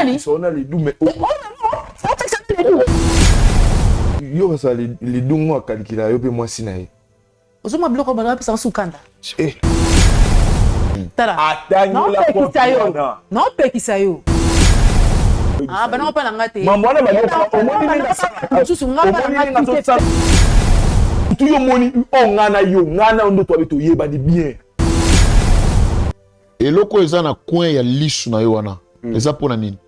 nani? Sona ledu mais yo basala ledu ngo akalikila yo mpe mwasi na ye. Ozomona biloko bana bapesaka sukanda. Eh. Tala. Atangola Naopekisa yo. Naopekisa yo. Ah, bana opa na nga te. Mambo wana banyoka omoni nini nasala. Mosusu nga pa na nga te. Tu yo moni o nga na yo nga na ndo toyebi toyebani bien. Eloko eza na coin ya lisu na yo wana eza pona nini?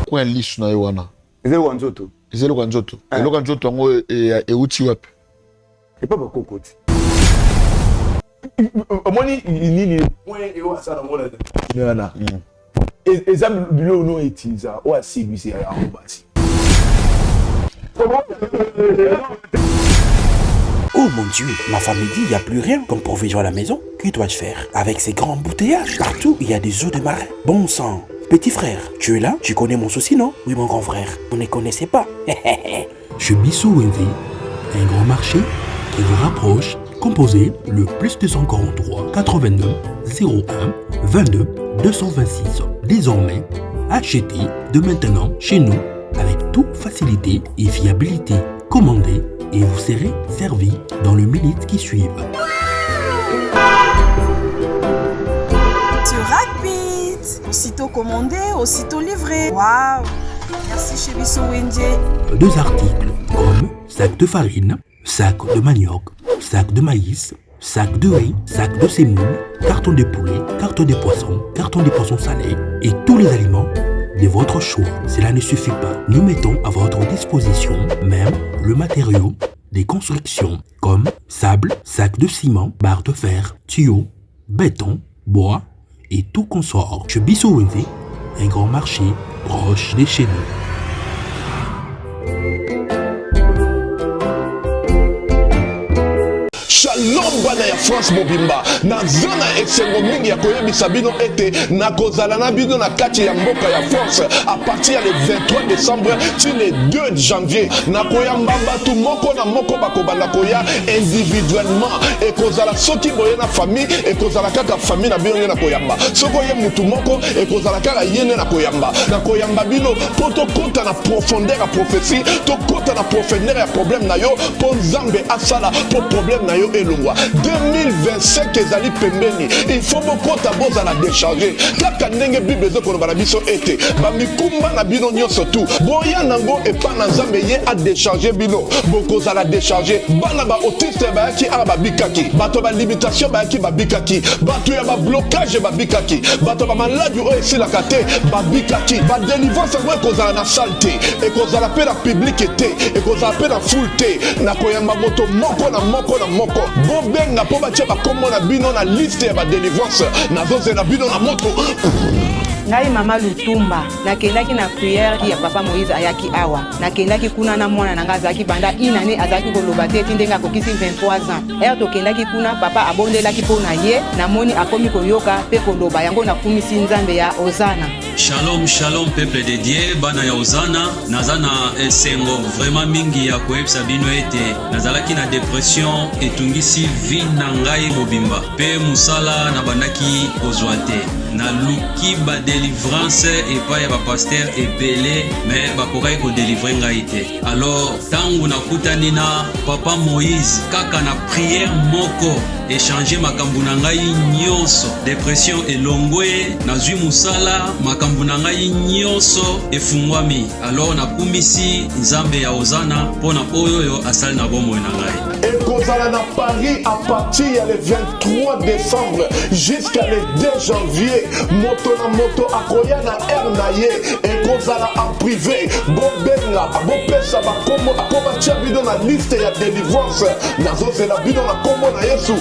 Coin ya lisu na yo wana eza eloko ya nzoto. Eza eloko ya nzoto. Eloko ya nzoto yango euti wapi? Epa bakoko ti. Omoni nini point oyo asala ngo na wana eza biloko no etiliza oyo asilisi yango basi. Oh mon Dieu, ma famille dit il n'y a plus rien comme provision à la maison. Que dois-je faire? Avec ces grands embouteillages, partout il y a des eaux de marée. Bon sang. Petit frère, tu es là? Tu connais mon souci, non? Oui, mon grand frère, on ne connaissait pas. Chez Biso Wenze, un grand marché qui vous rapproche, composé le plus 243 89 01 22 226. Désormais, achetez de maintenant chez nous avec toute facilité et fiabilité. Commandez et vous serez servi dans les minutes qui suivent. C'est rapide! Aussitôt commandé, aussitôt livré. Waouh! Merci chez Biso Wenze. Deux articles comme sac de farine, sac de manioc, sac de maïs, sac de riz, sac de semoule, carton de poulet, carton de poisson, carton de poisson salé et tous les aliments de votre choix. Cela ne suffit pas. Nous mettons à votre disposition même le matériau des constructions comme sable, sac de ciment, barre de fer, tuyaux, béton, bois et tout consort. Chez Biso Wenze, un grand marché proche de chez nous. Shalom bana ya France mobimba, naza na esengo mingi ya koyebisa bino ete nakozala na bino na kati ya mboka ya France à partir ya le 23 décembre ti le 2 janvier. Nakoyamba bato moko na moko, bakobanda koya individuellement. Ekozala soki boye na famille, ekozala kaka famille na bino nde nakoyamba. Soki oye mutu moko, ekozala kaka ye nde nakoyamba. Nakoyamba bino mpo tokota na profondeur ya prophétie, tokota na profondeur ya problème na yo, mpo Nzambe asala mpo problème na yo elongwa. 2025 ezali pembeni, il faut bokota, bozala décharge, kaka ndenge Bible ezokoloba na biso ete bamikumba na bino nyonso tu boya nango epa na Nzambe, ye adécharge bino, bokozala décharge. Bana ba autiste bayaki awa babikaki, bato ba limitation bayaki babikaki, bato ya bablocage babikaki, bato ba maladi oyo esilaka te babikaki. Badelivrance yango ekozala na salle te, ekozala mpe na public te, ekozala mpe na foule te. Nakoyamba moto moko na moko na moko. Bobenga mpo batia bakombo na bino na liste ya badelivrance. Nazozela bino na moto. Ngai mama Lutumba, nakendaki na prière ya papa Moïse, ayaki awa. Nakendaki kuna na mwana na ngai, azalaki banda une année azalaki koloba te, ti ndenge akokisi 23 ans. Heure tokendaki kuna, papa abondelaki mpo na ye, namoni akomi koyoka mpe koloba. Yango nakumisi Nzambe ya Ozana. Shalom, shalom peuple de Dieu, bana ya Ozana, naza na esengo vraiment mingi ya koyebisa bino ete nazalaki na depression etungisi vie na ngai mobimba pe mosala nabandaki kozwa te. Naluki ba delivrance epai ya ba pasteur ebele mais bakokaki kodelivre ngai te. Alors tango nakutani na papa Moïse, kaka na prière moko echange makambo na ngai nyonso. Depression elongwe, nazwi mosala, makambo na ngai nyonso efungwami. Alors nakumisi Nzambe ya Ozana mpo na oyo oyo asali na bomoi na ngai. Ekozala na Paris à partir ya le 23 décembre jusqu'à le 2 janvier. Moto na moto akoya na heure na ye, ekozala en privé. Bobenga, bopesa bakombo po batia bino na liste ya délivrance. Nazozela bino na kombo na Yesu.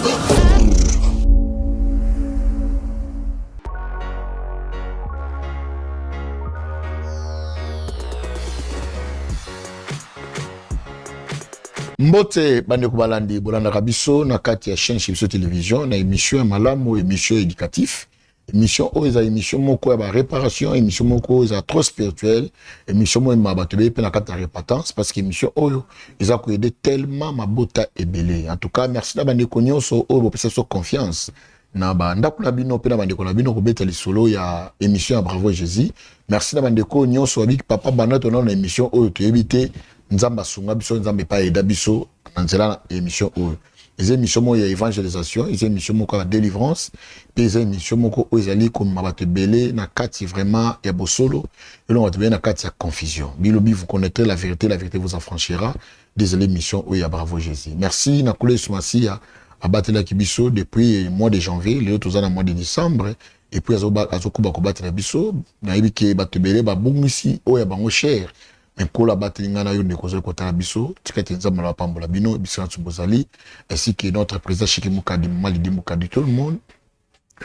Mbote bandeko balandi, bolandaka biso na kati ya chaîne chez biso télévision na émission ya malamu, émission éducatif, émission oyo eza émission moko ya ba réparation, émission moko eza trop spirituelle, émission moko emema bato ebele mpe na kati ya repentance, parce que émission oyo eza koyede tellement mabota ebele. En tout cas, merci na bandeko nyonso oyo bopesa biso confiance. Na bandako na bino mpe na bandeko na bino kobeta lisolo ya émission ya Bravo Jésus. Merci na bandeko nyonso babiki papa banda tona na émission oyo toyebi te. Nzambe asunga biso, Nzambe epai aida biso na nzela na émission oyo. Eza émission moko ya évangélisation, eza émission moko ya délivrance, mpe eza émission moko oyo ezali komema bato ebele na kati vraiment ya bosolo, elongo bato ebele na kati ya confusion. Bilobi: "Vous connaîtrez la vérité, la vérité vous affranchira." Désolé, émission oyo ya Bravo Jésus. Merci na Kolo Yesu Masiya abatelaki biso depuis mois de janvier, lelo toza na mois de décembre, et puis azokoba kobatela biso. Nayebi ke bato ebele babungisi oyo ya bango cher, mais Nkolo abateli ngai na yo. Ndeko ozali kotala biso, tika ete Nzambe apambola bino biso nyonso bozali, ainsi que notre président Chiki Mukadi, Mama Lidi Mukadi, tout le monde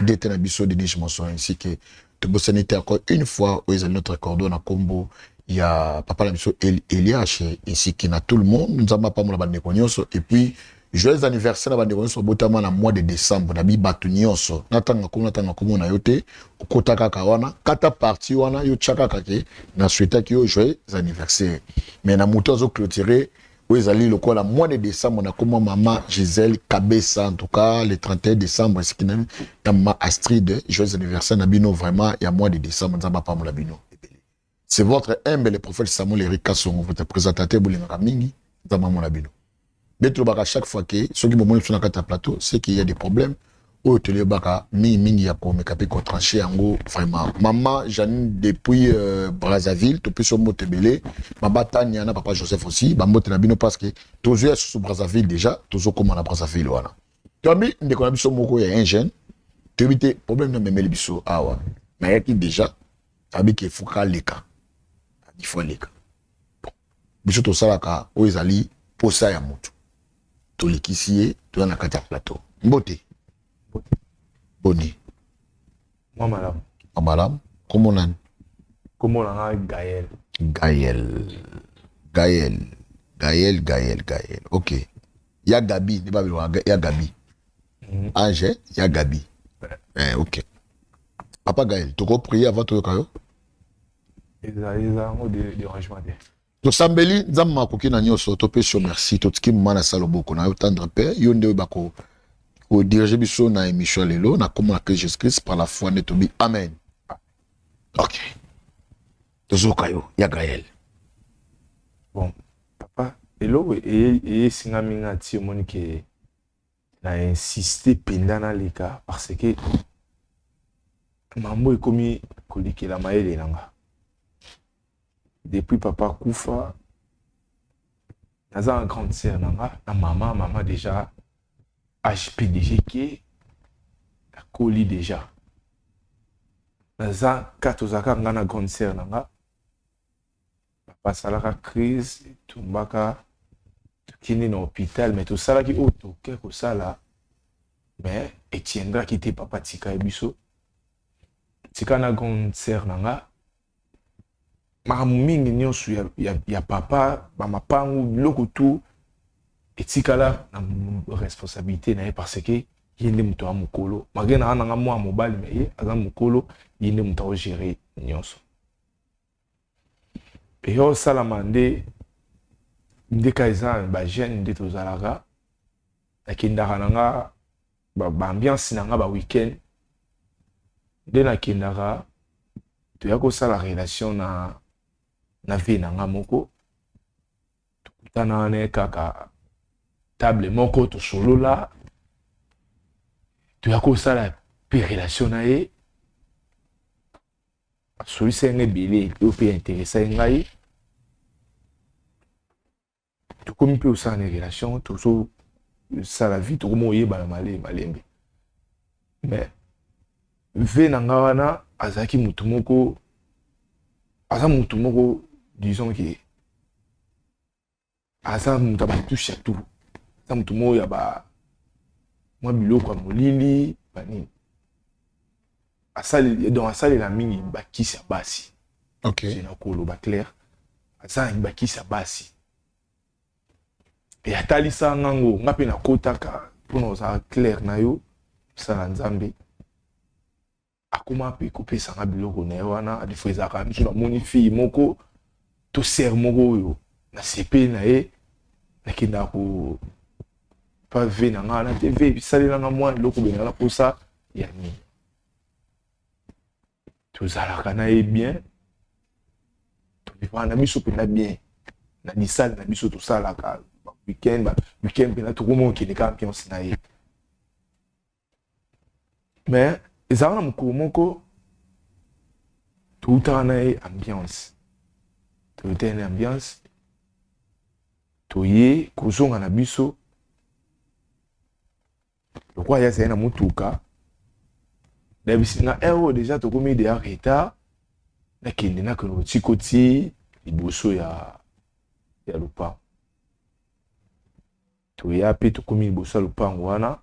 dete na biso Denis Monson, ainsi que tobosani te encore une fois oyo ezali notre cordon na nkombo ya papa na biso Elias, ainsi que na tout le monde. Nzambe apambola bandeko nyonso. Et puis joyeux anniversaire na bandeko nyonso babotama na mois de décembre. Na bi bato nyonso, natanga komo, natanga komo na yo te, okota kaka wana, kata parti wana, yo tia kaka ke na souhaitaki yo joyeux anniversaire. Mais na moto azoclôturer oyo ezali lokola mois de décembre na komwa mama Gisèle Kabesa, en tout cas le 31 décembre, esiki na mama Astrid, joyeux anniversaire na bino vraiment ya mois de décembre. Nzambe apambola bino ebele. C'est votre humble, le prophète Samuel Eric Kasongo, votre présentateur bolingaka mingi. Nzambe amona bino. Nde tolobaka chaque fois ke soki bomoni biso na kati ya plateau, c'est qu'il y a des problèmes oyo tolobaka mingimingi ya komeka mpe kotrancher yango vraiment. Mama Janine depuis Brazzaville, topesi yo mbote ebele. Mama Tania na papa Joseph aussi, bambote na bino, parce que tozwi ya susu Brazzaville déjà, tozokóma na Brazzaville wana. Toyambi ndeko na biso moko ya un jeune, toyebi te problème na memeli biso awa. Nayaki déjà, ayebi ke efuka aleka, il faut aleka. Bon, biso tosalaka oyo ezali posa ya motu, tolekisi ye, toza na kati ya plateau. Mbote, boni? Mwa malamu. Mwa malamu. Kombo nani? Kombo na nga Gaël. Gaël, Gaël, Gaël, Gaël, Gaël, ok. Ya Gabi nde babelaka ya Gabi. Ange ya Gabi. Ok, papa Gaël, tokoprier avant toyoka yo. Eza yango dérangement te. Tosambeli. Nzambe makoki na nyonso, topesi yo merci. Totiki moma na sa loboko na yo, tendre père, yo nde oyeba kodiriger biso na émission ya lelo na kombo na Christ Jésus Christ, par la foi nde tobi, amen. Ok, tozoka yo ya Gaël. Bon papa, eloko eyesingami nga ti omoni ke na insiste mpenza naleka, parce que mambo ekomi kolekela mayele na nga. Depuis papa kufa, naza na grande sœur na nga na mama. Mama déjà HPDG ke akoli déjà, naza ka tozalaka nga na grande sœur na nga. Papa asalaka crise, etumbaka, tokende na hôpital, mais tosalaki oyo toke kosala, mais etiendraki te. Papa tika ye biso, tika na grande sœur na nga. Makambo mingi nyonso ya papa, bamapangu, biloko tu etikala na responsabilité na ye, parce que ye nde moto aza mokolo. Malgré na nga nanga mwana mobali, mais ye aza mokolo, ye nde moto aogérer nyonso. Eya osalama nde ndeka eza bajeune nde tozalaka, nakendaka na nga baambiance na nga baweekend, nde nakendaka, toya kosala relation na vie na nga moko. Tokutana wana ye kaka table moko, tosolola, toya kosala mpe relation na ye. Asolisa nga ebele oyo mpe intéressa ngai. Tokomi mpe kosala na relation, tozosala vie, tokomi oyebana malembe malembe. Mais ve na nga wana azalaki motu moko, aza motu moko, disons ke aza moto ya batouche ya tout, aza motu moko ya ba mwa biloko ya molili, banini asali, donc asalela mingi bakisi ya basi. Na koloba clair, asalaki bakisi ya basi e atalisa ngango. Nga mpe nakotaka mpona kozala clair na yo, kosala Nzambe. Akoma mpe kopesanga biloko na ye wana. Des fois ezalaka miso, namoni fille moko to sœur moko oyo nasepeli na ye, nakendaka ko pa ve na nga wana te, ve esalelanga mwa eloko benga na mposa. Ya nini, tozalaka na ye bien, tovivaka na biso mpenza bien na lisale na biso, tosalaka weekend, weekend mpenza tokoma okende ka ambiance na ye. Mais ezalaka na mokolo moko, toutaka na ye ambiance, toutaka na ye ambiance, toye kozonga na biso. Lokola ye azali na motuka, nayebisi nga heure oyo déjà tokomi deya retard, nakende, nakende kotikoti liboso ya lopango. Toya mpe tokomi liboso ya lopango wana,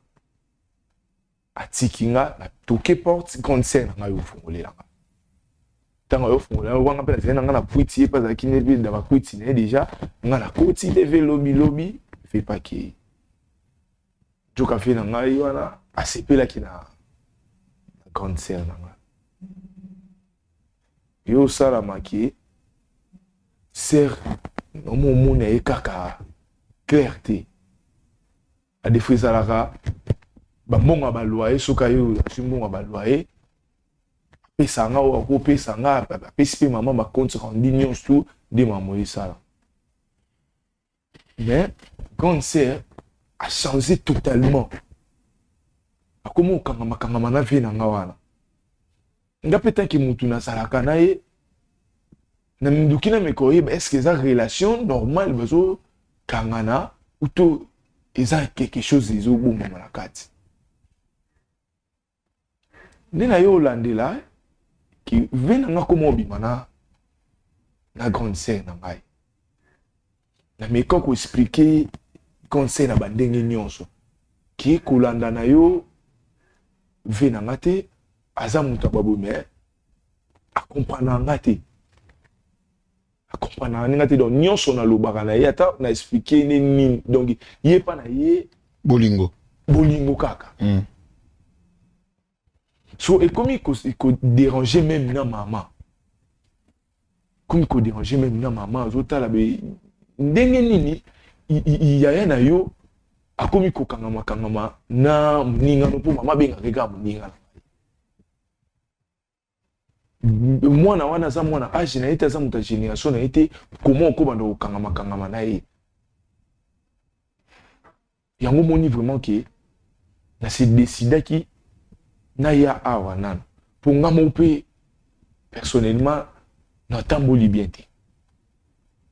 atiki nga na toke porte. Grande sœur na ngai ofungolela nga. Ntango ayofungolela wanga mpe nazali na nga na kwiti, ye mpe azalaki ne mpe na bakwiti na ye déjà. Nga nakoti te ve lobi lobi ve pake joka fe na ngai wana asepelaki na grande sœur na ngai. Yo osalamaki sœur omomona ye kaka clair te. Adefo ezalaka bambongo ya baloyer. Soki aye, azwi mbongo ya baloyer, apesa nga oyo akopesa nga, apesi mpe mama bacompte rendu nyonso tu nde mama esala. Mais grande sœur a changé totalement, akomi kokangama kangama na vie na nga wana. Nga mpe tanke mutu nazalaka na ye na minduki, na meko oyeba est ce que eza relation normale bazokangana ou to eza quelque chose ezobombama na kati. Nde na ye olandela ki ve na nga koma obima na grande sœur na ngai. Nameka koexpliquer grande sœur na bandenge nyonso ke kolanda na yo ve na nga te, aza moto ya baboye, mais acomprendre nga te, acomprendre nga te. Donc nyonso nalobaka na ye, ata na expliquer ne nini, donc ye mpa na ye bolingo. Bolingo kaka. So ekomi kodéranger même na mama, ekomi kodéranger même na mama. Azotala be ndenge nini yaya na yo akomi kokangama kangama na moningano, mpo mama abengaka kaka moninga na ngai. Mwana wana aza mwana age na ye te, aza moto ya génération na ye te. Koma okobanda kokangama kangama na ye yango, moni vraiment ke nase décidaki naya awa nano, mpo nga moko mpe personnellement natamboli bien te,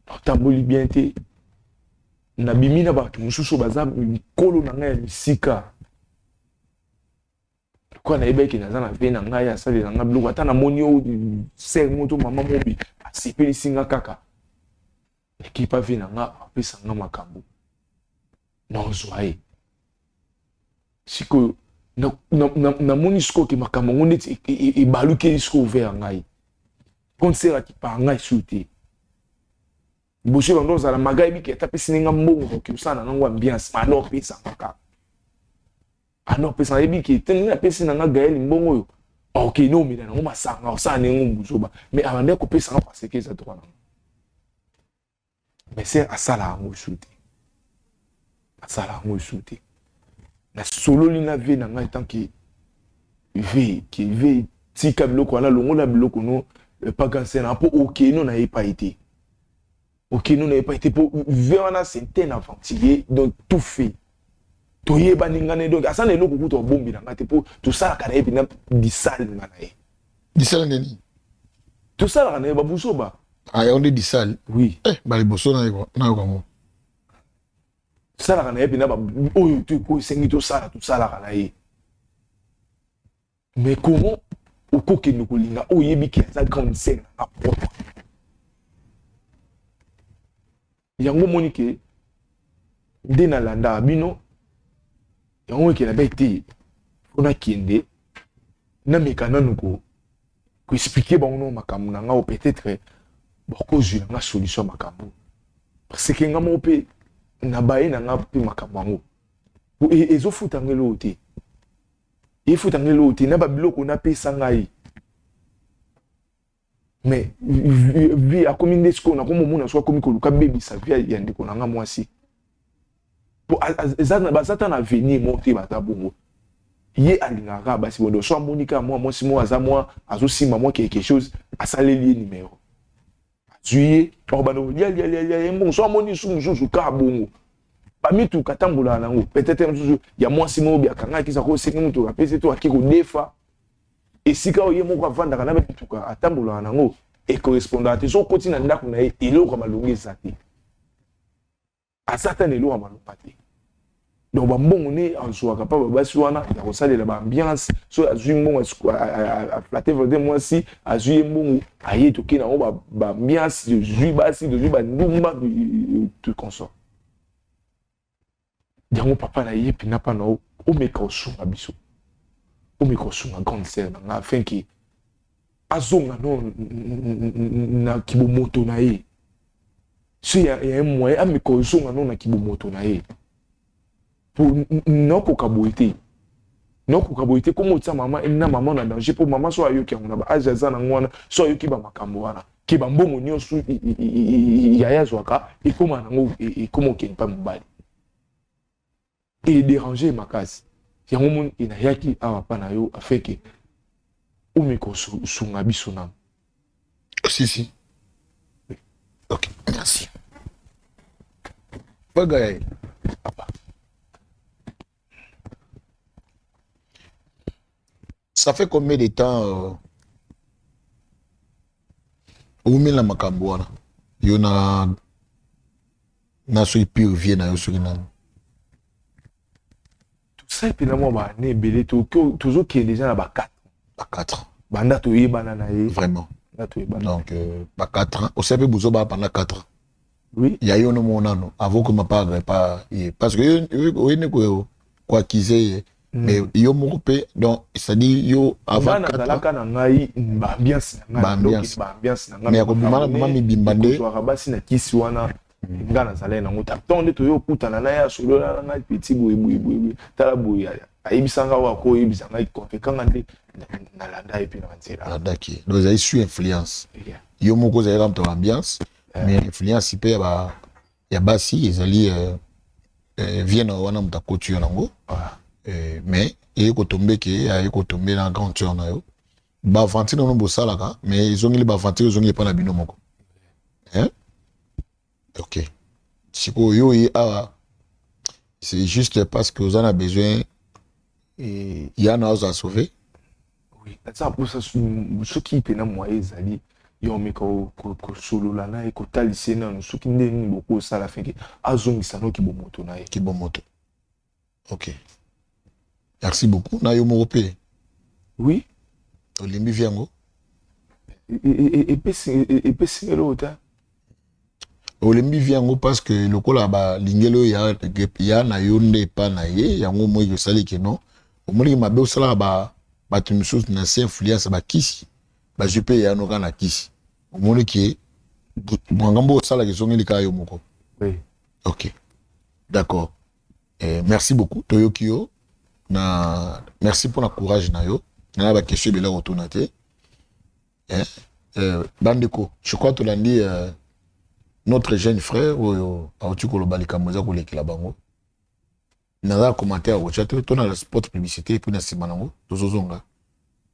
natamboli bien te. Nabimi na bato mosusu baza mikolo na ngai ya misika. Lokola nayebaki naza na vie na ngai, asalela nga biloko, ata namoni oyo sœur mo to mama mobi asepelisi nga kaka, ekipa vie na nga apesa nga makambo, nazwa ye. Sikoyo namoni sikoyo ke makambo yango neti ebalukeli sikoyo vers ngai. Concert akipaka ngai su te. Liboso bando ozala maga, yebi ata apesi nga mbongo, koki osala na ngango ambiance, ma alors opesanga kaka, alors opesanga, yebi ke te ndenge apesi na nga Gael mbongo oyo, okende omela nango masanga, osala ndenge buzoba. Mais abandaki kopesanga parce que eza droit nanga. Mais sœur asala yango esu te, asala yango esu te. Nasololi na vie na ngai tant que vie ke vie, tika biloko wana, longola biloko no paganse na mpo okeno na ye epai te, okeno na ye epai te, mpo vie wana c'est un aventurier. Donc tout fait toyebani nga na ye, donc aza na eloko kutu abombela nga te, mpo tosalaka na ye mpena disale nga na ye. Disale nini? Tosalaka na ye babuzoba. Ah, yango nde disale? Oui. Eh, baliboso nayoka ngo. Tosalaka na ye mpena oyo to esengi tosala, tosalaka na ye. Mais comment okokende kolinga oyo oyebi ke aza grande sœur na nga propre? Yango omoni ke nde nalandaka bino yango, ekenda be te mpo nakende nameka nanu koexpliquer bango no makambo na nga oyo, peut-être bakozwila nga solution ya makambo, parce que nga moko mpe nabaye na nga mpe makambo yango ezofuta nga eloko te, efuta nga eloko te na babiloko napesa ngai. Mais vie akomi nde sikoyo nakomi omona soki akomi koluka bebisa vie ya ndeko na nga mwasi, po baza ta na avenir moko te, baza bongo. Ye alingaka kaka basi bondo. So amoni kaka mwa mwasi moko aza mwa azosimba mwa quelque chose, asaleli ye numero, azwi ye, akobanda kolia lia lia lia ye mbongo. So amoni su mosusu kaka bongo, bamituka atambolaka nango, peut-être mosusu ya mwasi moko bi akangaki sako osengi motuka apesi to ake kodefa esika oyo ye moko avandaka na bamituka atambolaka nango ekorespondaka te. So okoti na ndako na ye, eloko ya malonga eza te, aza ata na eloko ya malonga te. Donc bambongo nde azwaka mpa babasi wana ya kosalela baambiance. So azwi mbongo, aflate vrete mwasi, azwi ye mbongo, aye toke nango baambiance, tozwi basi, tozwi bandumba, tout consort. Yango papa na ye mpena mpa na omeka osunga biso, omeka osunga grande sœur na nga afin ke azonga no na kibomoto na ye. So ya un moyen ameka ozonga no na kibomoto na ye, po nakoka boye te, nakoka boye te. Komo otia mama na mama na danger, po mama so ayoki yango na ba age aza nango wana, so ayoki bamakambo wana ke bambongo nyonso yaya azwaka ekóma nango, ekóma okende mpa mobali, edérange makasi. Yango moni enayaki awa mpa na yo afin ke omeka osunga biso nano. Si, si. Ok, merci. Bagaye. Papa. Ça fait combien de temps oumela makambo wana yo na na soki pire vie na yo soki nani? Tosali mpena mwa baane ebele, tozokende deja na ba 4. Ba 4. Banda toyebana na ye. Vraiment. Banda toyebana. Donc ba 4 ans osali mpe bozoba pendant 4 ans. Oui. Ya yo no monano avant que ma part pas ye, parce que oye ne ko ko accuser ye, mais yo moko mpe, donc c'est-à-dire yo avant nga nazalaka na ngai baambiance na ngai. Baambiance. Baambiance na ngai. Mais ya kobima na mama mibimba nde. Kozwaka basi na kisi wana, nga nazalaki nango ta ntongo nde toye okutana na ye, asolola na ngai petit boye boye boye boye, tala boye, ayebisa nga oyo akoyebisa ngai, convaincre nde nalanda ye mpe na nzela. Alandaki, donc ezali sous influence. Yo moko ozali kaka moto ya ambiance, mais influence mpe ya basi ezali vie na yo wana, moto akoti yo nango. Mais eye kotombe ke aye kotombe na grande sœur na yo, baaventure nono bosalaka, mais ezongeli baaventure, ezongeli epa na bino moko, hein? Ok, sikoyo yo oye awa, c'est juste parce que oza na besoin ya na ozala sauvé. Oui, naza mposa soki mpena moyen ezali, yo omeka kosolola na ye, kotalisa ye nano soki nde nini bokosala afin ke azongisa noki bomoto na ye. Kibomoto, ok, merci beaucoup. Na yo moko mpe? Oui. Olembi vi yango? Epesi eloko te. Olembi vi yango parce que lokola balingeli oyo ya na yo nde epa na ye, yango moyi osali keno omoniki mabe osalaka bato misusu na se influence bakisi bazwi mpe yano kaka na kisi, omoni ke makambo osalaka ezongeli kaka yo moko. Oui. Ok, d'accord. Merci beaucoup, toyoki yo na merci mpona courage na yo. Na baquestion ebele kotuna te. Bandeko, je crois tolandi notre jeune frère oyo auti koloba likambo eza kolekela bango. Naza commentaire kotya te to na spot publicité, et puis na nsima nango tozozonga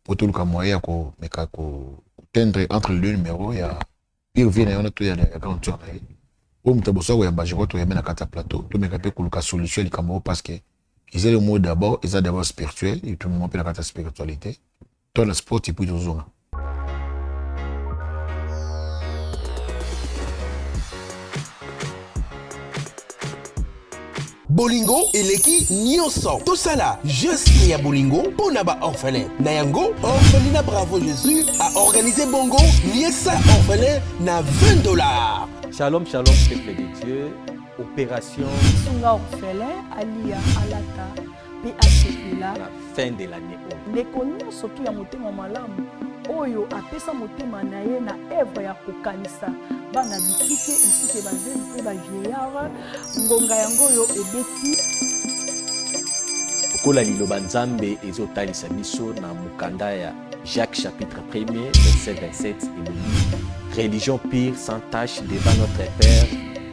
po toluka moyen ya komeka kotendre entre les deux numéros ya pire vie na ye wana to ya grande sœur na ye oyo moto abosa koyamba. Je crois toyambe na kati ya plateau, tomeka mpe koluka solution ya likambo oyo, parce que eza le mot d'abord, eza d'abord spirituel, et tout mpe na kati ya spiritualité to na sport, et puis tozonga. Bolingo eleki nyonso, tosala geste ya bolingo mpo na baorphelin. Na yango, orphelinat Bravo Jésus aorganize bongo liesa orphelin na 20 $. Shalom, shalom, peuple de Dieu. Opération Sunga orphelin alia, alata mpe asepela. La fin de l'année oyo. Ndeko nyonso to ya motema malamu oyo apesa motema na ye na evre ya kokanisa bana bitike ainsi ke baveuve mpe bavieillard, ngonga yango oyo ebeti. Lokola liloba Nzambe ezotalisa biso na mokanda ya Jacques chapitre 1er verset 27, elobi: religion pure sans tache devant notre Père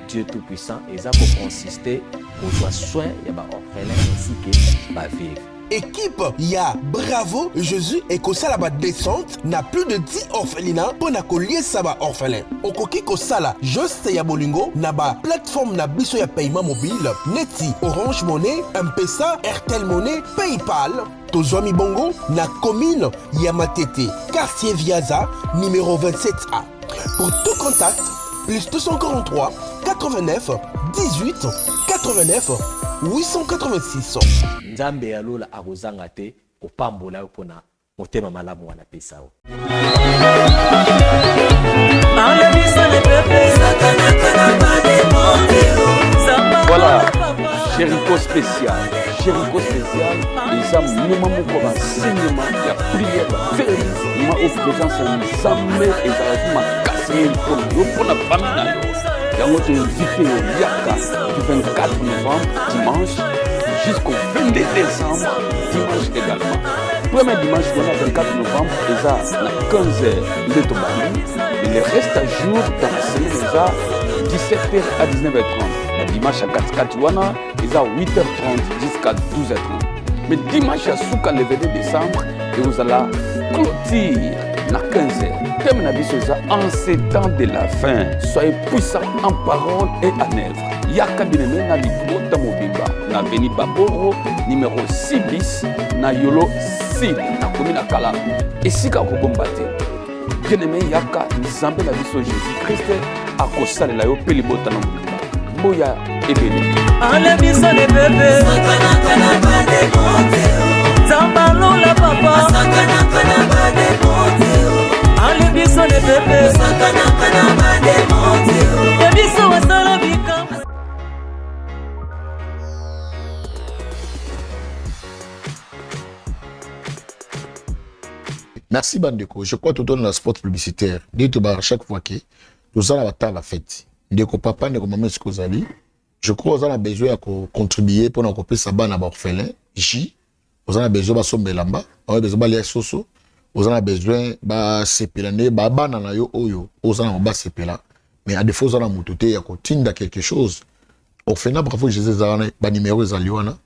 Dieu Tout-Puissant eza kokonsiste kozwa soin ya baorphelin ainsi ke baveuve. Equipe ya Bravo Jesus ekosala ba descente na plus de 10 orphelinats mpo na koliesa ba orphelins. Okoki kosala geste ya bolingo na ba plateforme na biso ya paiement mobile neti Orange Money, M-Pesa, Airtel Money, PayPal. Tozwami bongo na commune ya Matete, quartier Viaza, numéro 27A. Pour tout contact, plus 243 89 18 89 886. Nzambe ya lola akozanga te kopambola yo pona motema malamu wana apesa yo. Voilà, Jericho spécial. Jericho spécial eza moma moko ya basenema ya priere baferi moma oyo présence ya nzambe ezalaki makasi mingi mpo na yo mpo na famille na yo yango toinvite yo yaka du 24 novembre dimanche jusqu'au 22 décembre dimanche également premier dimanche wana 24 novembre eza na 15 heures nde tobandi et le reste à jour dans la semaine eza 17h à 19h30 na dimanche ya katikati wana eza 8h30 jusqu'à 12h30 mais dimanche ya suka le 22 décembre ekozala clôture na 15h thème na biso eza en ces temps de la fin soyez puissant en parole et en œuvre yaka bineme na libota mobimba na veni baboro numero 6 bis na yolo sud nakomi na kala esika kobomba te bien-aimé yaka nzambe na biso jésus christ akosalela yo mpe libota na mobimba boya ebele alebisa lebebe nzambalola papa alebisa lebebe ya biso asala bikamwa Merci bandeko, je crois tout na spot publicitaire. Nde tobaka chaque fois que tozala ba la fête. Ndeko papa, ndeko mama esika ozali, je crois oza na besoin ya ko contribuer pona kopesa bana ba orphelin J, oza na besoin basomba elamba, oza na besoin balia soso, oza na besoin basepela nde ba bana na yo oyo oza na basepela. Mais à défaut oza na moto te ya kotinda quelque chose. Orphelinat Bravo Jesus eza wana, ba numéro ezali wana.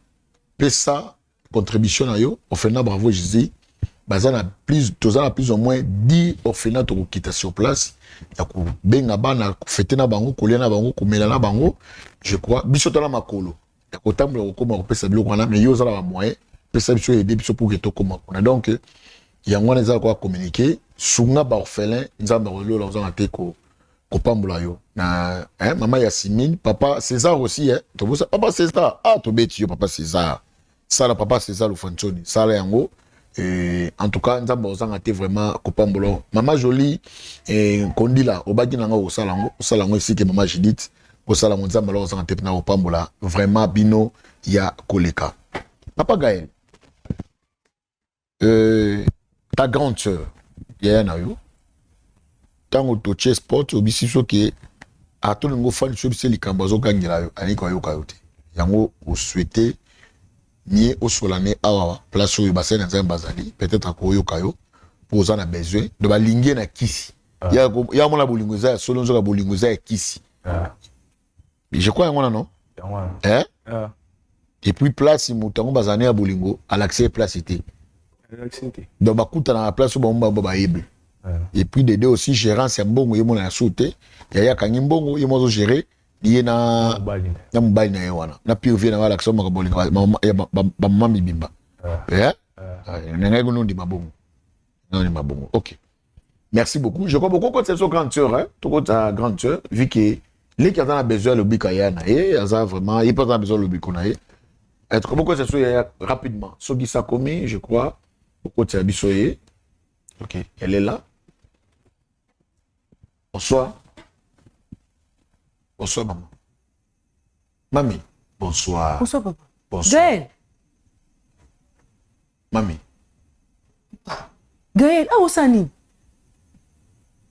Pesa contribution na yo orphelinat bravo jésus baza na plus toza na plus ou moins 10 orphelinat tokokita sur place ya kobenga bana kofete na bango kolia na bango komela na bango je crois biso tala makolo ya kotambola kokoma kopesa biloko wana mais yo oza na bamoyen pesa biso aide biso pour ke tokoma kuna donc yango wana eza koya communiquer sunga baorphelin nzambe akolola ozanga te ko kopambola yo na hein, mama Yasmine papa César aussi hein, tobosa papa César ah tobeti yo papa César sala papa César Lufansoni sala yango et en tout cas nzambe ozanga te vraiment kopambola yo mama Jolie et Kondila obaki nanga osala yango osala yango esike mama Judith osala yango nzambe alors ozanga te pena kopambola vraiment bino ya koleka papa Gaël Euh, ta grande sœur yaya na yo ntango totie sport obisi biso ke atolingo ofandi so biso likambo azogangela yo alingi koyoka yo te yango osouhaite nie osola ne awa place oyo basali na nzambe bazali peut-être akoyoka yo mpo oza na besoin do balingi ye na kisi ah. ya mona bolingo eza ya solo nzoka bolingo eza ya kisi ah. je crois yango wana non eh? ah. et puis place moto yango bazala ne ya bolingo alakisa ye place te donc bakutana na place oyo bango bango bayebi ah. et puis dede aussi gérance ya mbongo ye mona ya su te yaya akangi mbongo ye mo azogere ye na na mobali na ye wana na pire vie na ye alakisa makambo bolingo bamama mibimba ah. eh? ah. na ngai kuna ondima bongo ondima bongo ok Merci beaucoup. Je crois beaucoup que c'est grande sœur, hein. Tout ta grande sœur, vu que leki aza na besoin lobika ya na ye, aza vraiment, il pas besoin lobiko na ye. Être beaucoup c'est ça rapidement. Soki ça commis, je crois, beaucoup de biso ye. OK, elle est là. Bonsoir. Bonsoir maman. Mami, bonsoir. Bonsoir papa. Bonsoir. Gaël. Mami. Gaël, awa osala nini?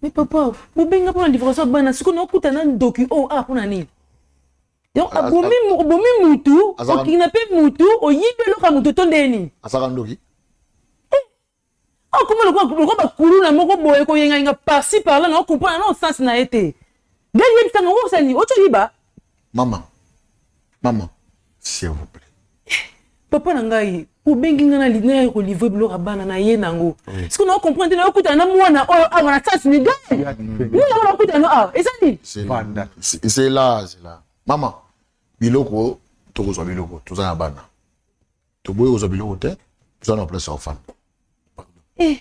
Mais papa, bobenga mpona livraison ya bana, sikoyo naokuta na ndoki oyo awa mpona nini? Donc Ah, abomi obomi mutu, Azalaka- okidnape mutu, oyibi eloko ya mutu to ndenge nini? Azalaka ndoki? Akoma lokola lokola bakuluna moko boye koyengayenga par-ci par-là, nao comprendre nao sens na ye te. Gaël yebisa nga osala nini? Oti oyiba? Maman, maman, s'il vous plaît. Papa na ngai, obengi ngai na naya kolivre biloko ya bana na ye nango. Siko na comprendre te, nakutana na mwana oyo awa na sasi ni gai. Nini yango nakutana no awa? Eza nini? Zela, zela. Mama, biloko tokozwa biloko, toza na bana. Toboyi kozwa biloko te, toza na place ya kofanda. Eh.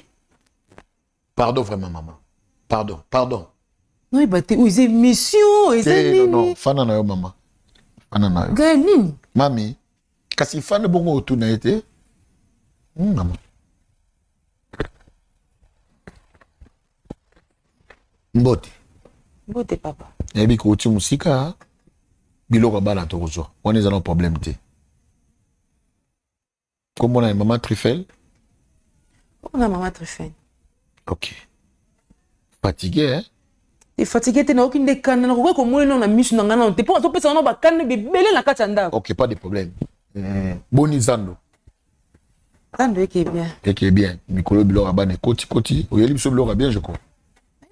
Pardon vraiment maman. Pardon, pardon. Noyeba te oyo eza émission, eza nini? Non, non, fana na yo maman. Fana na yo. Gaël nini? Mami, kasi fana bongo otuna ye te. Maman. Mbote. Mbote papa. Nayebi kouti mosika biloko ya bana tokozwa wana eza na problème te. Kombo na mama Trifel? Kombo na mama Trifel. Ok. Fatigué, hein? Te fatigué te, nayoki nde kanda, nakoki komona nano na miso na ngai nano te mpo azopesa nano bakanda bibele na kati ya ndako. Ok, pas de problème. Boni zando? Zando eke bien. Eke bien. Mikolo biloko ya bana ekoti koti. Oyeli biso biloko ya bien, je crois.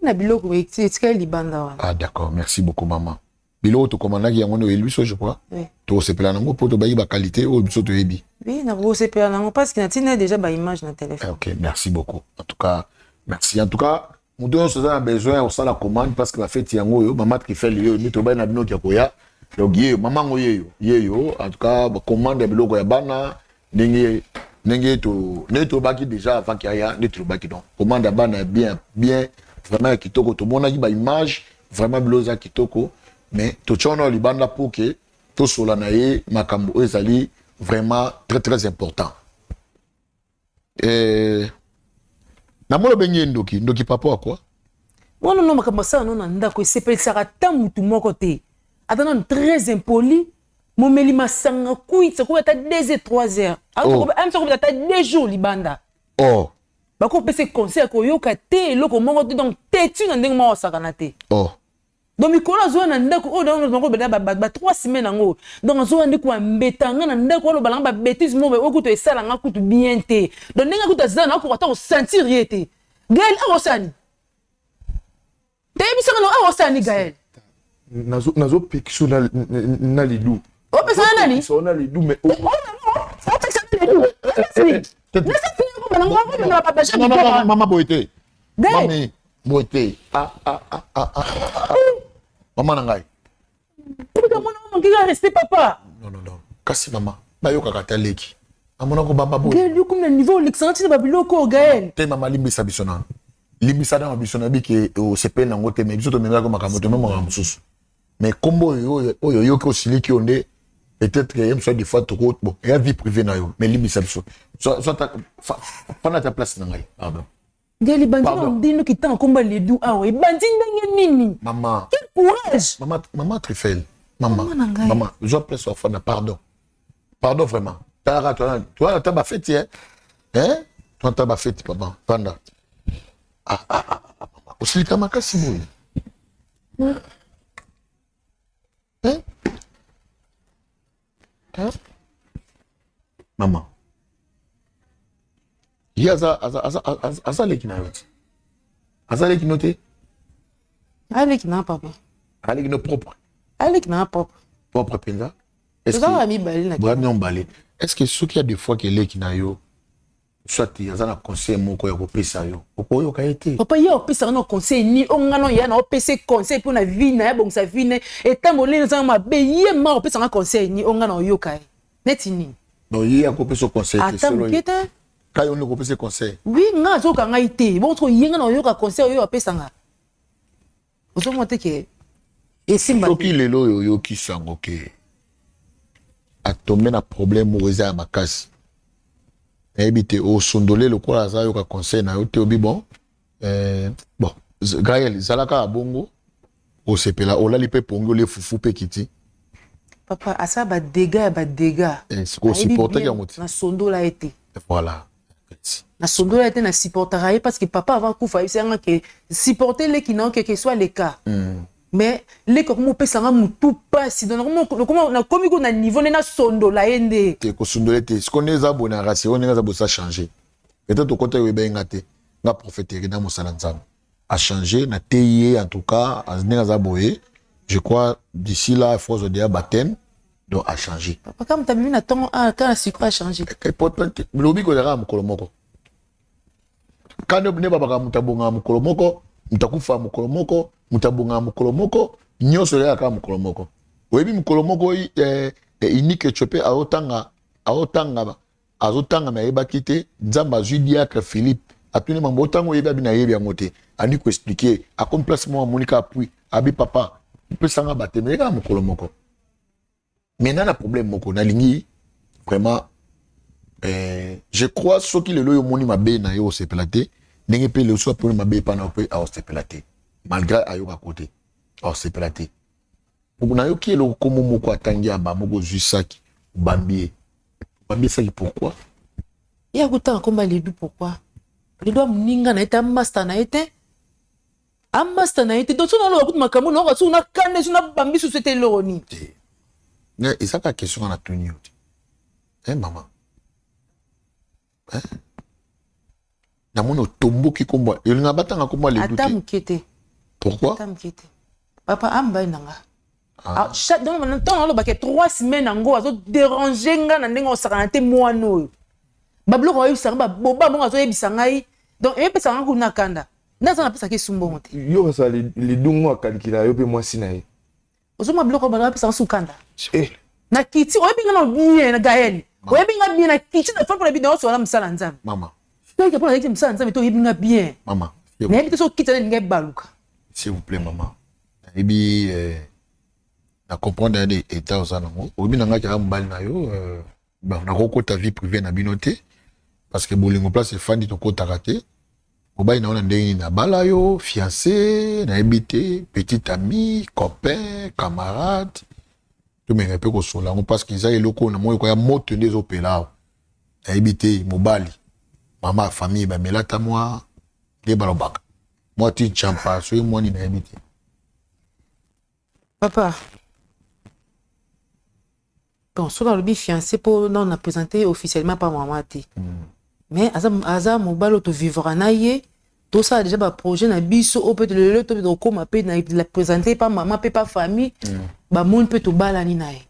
Na biloko etikali libanda wana. Ah d'accord, merci beaucoup maman. Biloko tokomandaki yango nde oyeli biso je crois. Oui. Tokosepela nango mpo tobayi ba qualité oyo biso toyebi. Oui, nakosepela nango parce que natina déjà ba image na téléphone. Ok, merci beaucoup. En tout cas, merci. En tout cas, moto nyonso aza na besoin ya kosala commande parce que bafeti yango oyo mama Trifel yeyo nde tobayi na bino ya koya. Donc yeyo mama yango yeyo yeyo en tout cas commande ya biloko ya bana ndenge ndenge to ndenge tolobaki déjà avant qu'il aya nde tolobaki donc commande ya bana ya bien bien vraiment ya kitoko tomonaki ba image vraiment bilo eza kitoko mais totia wana libanda pour que tosola na ye makambo oyo ezali vraiment très très important. Namoni obengi ye ndoki ndoki papa wa quoi? Wana no makambo asala no na ndako esepelisaka ata mutu moko te, ata nanu très impoli, momeli masanga kuitsa kobe ata 2 heures 3 heures amisa kobeta ata 2 jours libanda. Oh. Bakopesa conseil ya koyoka te eloko moko te, donc têtu na ndenge moko asakana te. Oh. Donc mikolo azoya na ndako oyo nakobela ba 3 semaines yango, donc azoya nde koambeta nga na ndako, aloba nanga ba bêtise moko oyo kutu esala nga kutu bien te. Donc ndenge kutu aza na akoka ata kosentir ye te. Gaël akosani teyebisaka na akosani Gaël nazopekisa na lidu opesa na nani na lidu mais opesa na lidu mama boye te mami boye te mama na ngai respect papa. Non non non kasi mama bayokaka ata leki amona kobamba boye. Gaël yo komi na niveau olekisanga ntina babiloko Gaël. Te mama limbisa biso nano limbisa nano biso nayebi ke osepeli nango te mais biso tomemelaka makambo tomema makambo mosusu mais kombo oyo oyo oyoki osiliki yo nde peut-être ye mosusu des fois toko bon eya vie privée na yo mais limbisa biso soit fana ta place na ngai pardon. Gaël ebandi na ndenge kitanga komba ledu awa ebandi ndenge nini? Mama quel courage. Mama mama Trifel mama mama zwa place wa fana pardon pardon vraiment talaka toi toi ata ba fête hein hein toi ata ba fête papa panda ah ah ah mama osilika makasi boye hein hein mama ye aza aza aza aza aza leki na yo ti aza leki no te aleki na papa aleki no propre aleki na propre propre mpenza. Toza mibale na bra mibale. Est-ce que soki ya des fois ke leki na yo soit aza na conseil moko ya kopesa yo okoyoka ye te? Papa ye opesaka na conseil ni o nga no ya na opesa conseil mpo na vie na ya bongisa vie ne etambo leni ezanga mabe ye ma opesaka conseil ni o nga na oyoka ye neti nini? Donc ye akopesa conseil te ata moke te. Ka yo nde okopesa conseil? Oui, nga azoyoka ngai te bongo soko ye nga na oyoka conseil oyo apesanga ozomona te ke esimba. Soki lelo oyo oyoki sango ke atombe na problème moko eza ya makasi nayebi te osondole lokola aza yoka conseil na yo te obi bon bon Gaël zala kaka bongo osepela olali mpe pongi olie fufu mpe kiti. Papa asala ba dégâts ya ba dégâts. Sikoyo osupportaki yango te? Nasondola ye te. Voilà. Nasondola ye te, na supportaka ye parce que papa avant akufa ayebisi yanga ke supporter leki na yo que soit le cas. Mais leki akomi kopesa nga mutu pasi donc nakomi ko na niveau nde nasondola ye nde. Te kosondola ye te sikoyo nde eza boye na rassure ndenge aza boye sa changer peut-être okota yo oyebi nga te nga prophète na mosala Nzambe a changer na teyi ye en tout cas ndenge aza boye je crois d'ici là il faut azwa deja baptême. Donc achanger. Papa, kaka moto abimi na ntongo awa, kaka na sikoyo achanger. Lobi kozalaka mokolo moko. Kande nde babaka moto abongaka mokolo moko, moto akufa mokolo moko, moto abongaka mokolo moko, nyonso ezalaka kaka mokolo moko. Oyebi mokolo moko eh, eh, Unique Ethiopie azotanga azotanga azotanga me ayebaki te Nzambe azwi diacre Philippe atuni mambo otanga oyebi abi nayebi yango te andi koexplike akomi place moko amoni kaka puis abi papa pesanga bateme kaka mokolo moko. Mais na na problème moko nalingi vraiment eh, je crois soki lelo yo omoni mabe na yo osepela te ndenge mpe lelo soki aponi mabe epai na yo mpe aosepela te malgré ayoka ko te aosepela te nayoki eloko nkombo moko atangi ya ba moko ozwi saki obambi ye obambi ye saki pourquoi ye akotanga nkombo ya ledu pourquoi ledu ya moninga na ye te amasta na ye te amasta na ye te donc soki naloba kutu makambo nayoka soki nakanda soki nabambi susu ete eloko nini te eza kaka question nga natuni yo te eh mama eh? Namoni otomboki kombo olinga batanga kombo ya ledu te ata moke te. Pourquoi? Ata moke te papa amobali na nga. Ah. Ah, donc ntango nalobaka 3 semaines yango azoderange nga na ndenge osakana te mwana oyo babiloko ayebisa nga baboba mongo azoyebisa ngai donc eyepesaka nga kuna kanda nde aza napesaka esumbongo te. Yo kasa lidungu akalikila yo mpe mwasi na ye. Ozomona biloko oyo bapesaka su kanda. Eh. Na kiti oyebi nga na bien na Gaël. Oyebi nga bien na kiti na fampo na bino nyonso wana mosala Nzambe. Mama. Soki mpo nazalaki mosala Nzambe to oyebi nga bien. Mama. Nayebi te soki kiti na linga ebaluka. S'il vous plaît maman. Nayebi eh, na comprendre ya de état oza nango. Oyebi na nga kaka mobali na yo euh, bon nakokota vie privée na bino te parce que bolingo place efandi tokotaka te. Mobali na yo na ndenge nini abala yo fiancé nayebi te petit ami copain camarade tomeka mpe kosola yango parce que eza eloko oyo namoni koya moto nde ezopela awa nayebi te mobali mama ya famille bamelata mwa nde balobaka mwa ti nchampa soki mwa nini nayebi te. Papa bon soki alobi fiancé mpo nano na présente officiellement pa mama te mm. Mais aza, aza mobali oyo tovivra na ye tosala déjà baprojet na biso oyo mpe lelo to tokóma mpe na la présente pa mama mpe pa famille mm. Bamoni mpe tobalani na ye.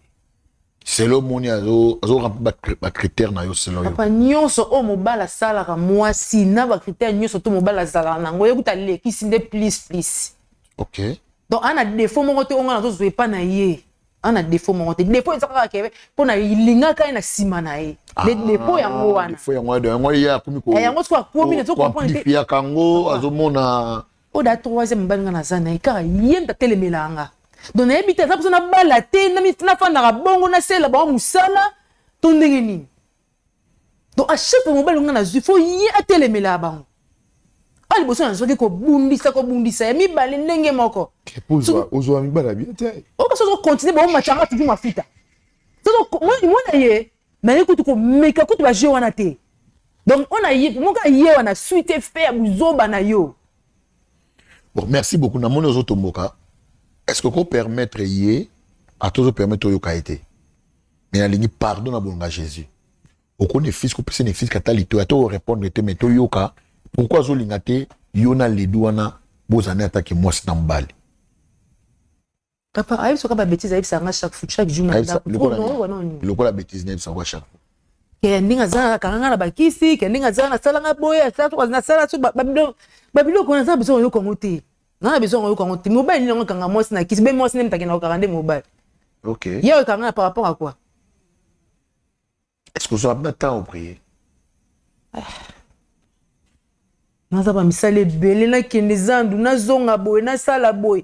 Selo omoni azorempli bacritère na yo selo yo papa nyonso oyo mobali asalaka mwasi na bacritère nyonso to mobali azalaka nango ye kuta alekisi nde plus plus. Ok. Donc ana défaut moko te oyo nga nazozwa epa na ye ana défaut moko te défaut eza kaka ke mpo na lingaka ye na nsima na ye le défaut yango wana. Défaut yango wana yango ye akomi ko yango soki akomi nazo comprendre te yango azomona oyo da troisième mobali nga naza na ye kaka ye moto atelemelaka nga donc nayebi te aza mposa nabala te nafandaka bongo nasela bango mosala to ndenge nini. Donc à chaque fois mobali nga nazwi fo ye atelemelaka bango awa liboso nazwaki kobundisa kobundisa ya mibale ndenge moko. Ozwa mibali ya bien te. Oyo soki okontinue baomatanga toujours mafuta mwana ye naye kutu komeka kutu bajeu wana te donc oyo naye moko aye wana suite fe ya buzoba na yo. Bon, merci beaucoup. Namoni ozotomboka. Est-ce que ko permettre ye ata ozo permettre oyoka ye te? Mais nalingi pardon na bolinga Jésus. Okoni fils kopesa ne fils kata lito ata o répondre te mais toyoka pourquoi azolinga te yo na ledu wana bozana atake mwasi na mobali. Papa ayebisaka ba bêtises ayebisaka nga chaque fois chaque jour na ndako. Lokola bêtise na yebisaka chaque fois. Ke ndenge aza akanga nga na bakisi, ke ndenge aza nasala nga boye, asala nasala so babiloko wana aza besoin oyoka yango te. Nga na besoin oyoka yango te. Mobali nini yango akanga mwasi na kisi, be mwasi nde moto akenda kokanga nde mobali. Ok. Ye oyo ekanga na par rapport à quoi? Est-ce que ozwaka na temps oprier? Naza ba misala ebele nakende zandu nazonga boye nasala boye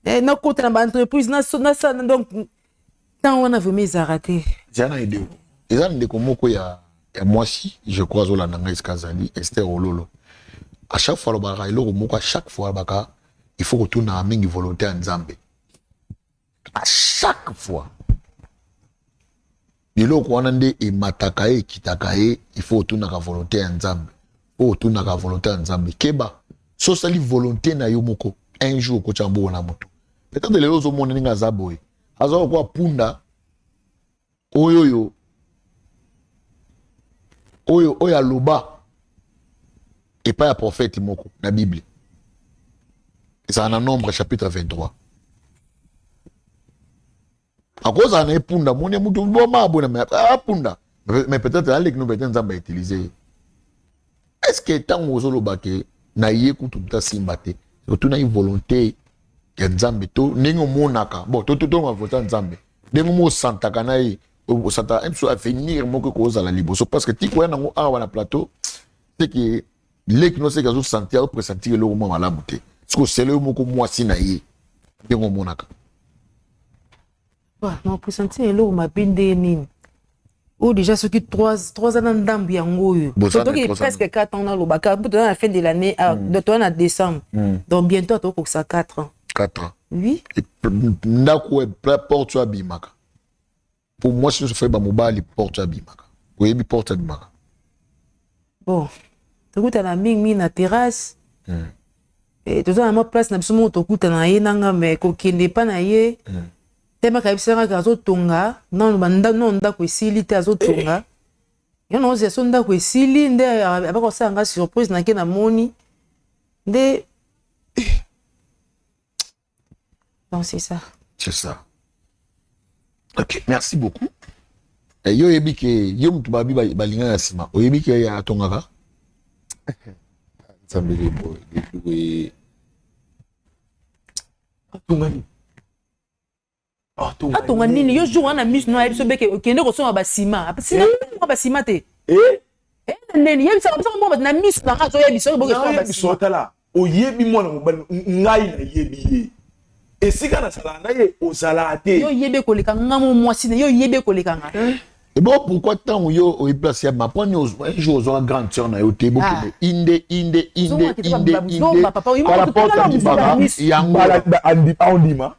eh, nakota na baentreprise nasala donc ntango wana vraiment ezalaka te. Eza na ideo eza na ndeko moko ya, ya mwasi je crois azolanda ngai esika azali Esther Ololo à chaque fois alobaka eloko moko à chaque fois alobaka il faut kotunaka mingi volonté ya Nzambe à chaque fois biloko wana nde emataka ye ekitaka ye il faut otunaka volonté ya Nzambe po otunaka volonté ya Nzambe keba so osali volonté na yo moko un jour okotya mbongo na motu peut-être lelo ozomona ndenge aza boye aza lokola punda oyo oyo oyo oyo aloba epai ya prophète moko na Bible ezala na Nombre chapitre 23. Akozala na ye punda, moni ye mutu boma abona mais apunda. Mais peut-être aleki no, peut-être Nzambe autiliser ye. Est-ce que ntango ozoloba ke na ye kutu moto asimba te, otunaki volonté ya Nzambe to ndenge omonaka? Bon, totonga volonté ya Nzambe, ndenge omo osantaka na ye, osantaka biso avenir moko ekozala liboso, parce que ti koya nango awa na plateau, c'est que leki no seke azosentir, azopressentir eloko mwa malamu te. Soki osele yo moko mwasi na ye, ndenge omonaka? Na pressentir eloko mabe ndenge nini oyo? Déjà soki 3 ans na ndambu yango oyo, totoki presque 4 ans. Nalobaka mpo toza na fin de l'année, toza na décembre, donc bientôt atokokisa 4 ans. 4 ans? Oui. Ndako, porte oyo abimaka, po mwasi nyonso fai bamobali, porte oyo abimaka, oyebi porte abimaka? Bon, tokutana mingimingi na terrasse. Toza na mwa place na biso moko tokutana na ye nanga, mais kokende epa na ye te. Maka ayebisaka kaka azotonga nano, nano ndako esili te, azotonga yo. Naozela so ndako esili nde abaka kosala nga surprise. Nake namoni nde, donc c'est ça. C'est ça, ok, merci beaucoup. Yo oyebi ke yo motu babi balinga na nsima, oyebi ke atongaka? Nzambe, leboye atonga nini? Atonga nini? Yo jour wana miso no ayebi so beke okende kosomba basima, sina basima te neni yebisaka biso moko na miso na nga, azoyebisa oyo bokesomba basima. Tala, oyebi mwana mobali, ngai nayebi ye, esika nazalaka na ye ozalaka te. Yo oyebi koleka nga mo mwasi na yo, oyebi koleka nga. Et bon, pourquoi ntango yo oyebi place ya maponi, un jour ozwaka grande sœur na yo te, bokende inde inde inde inde inde par rapport abimaka yango? Aondima,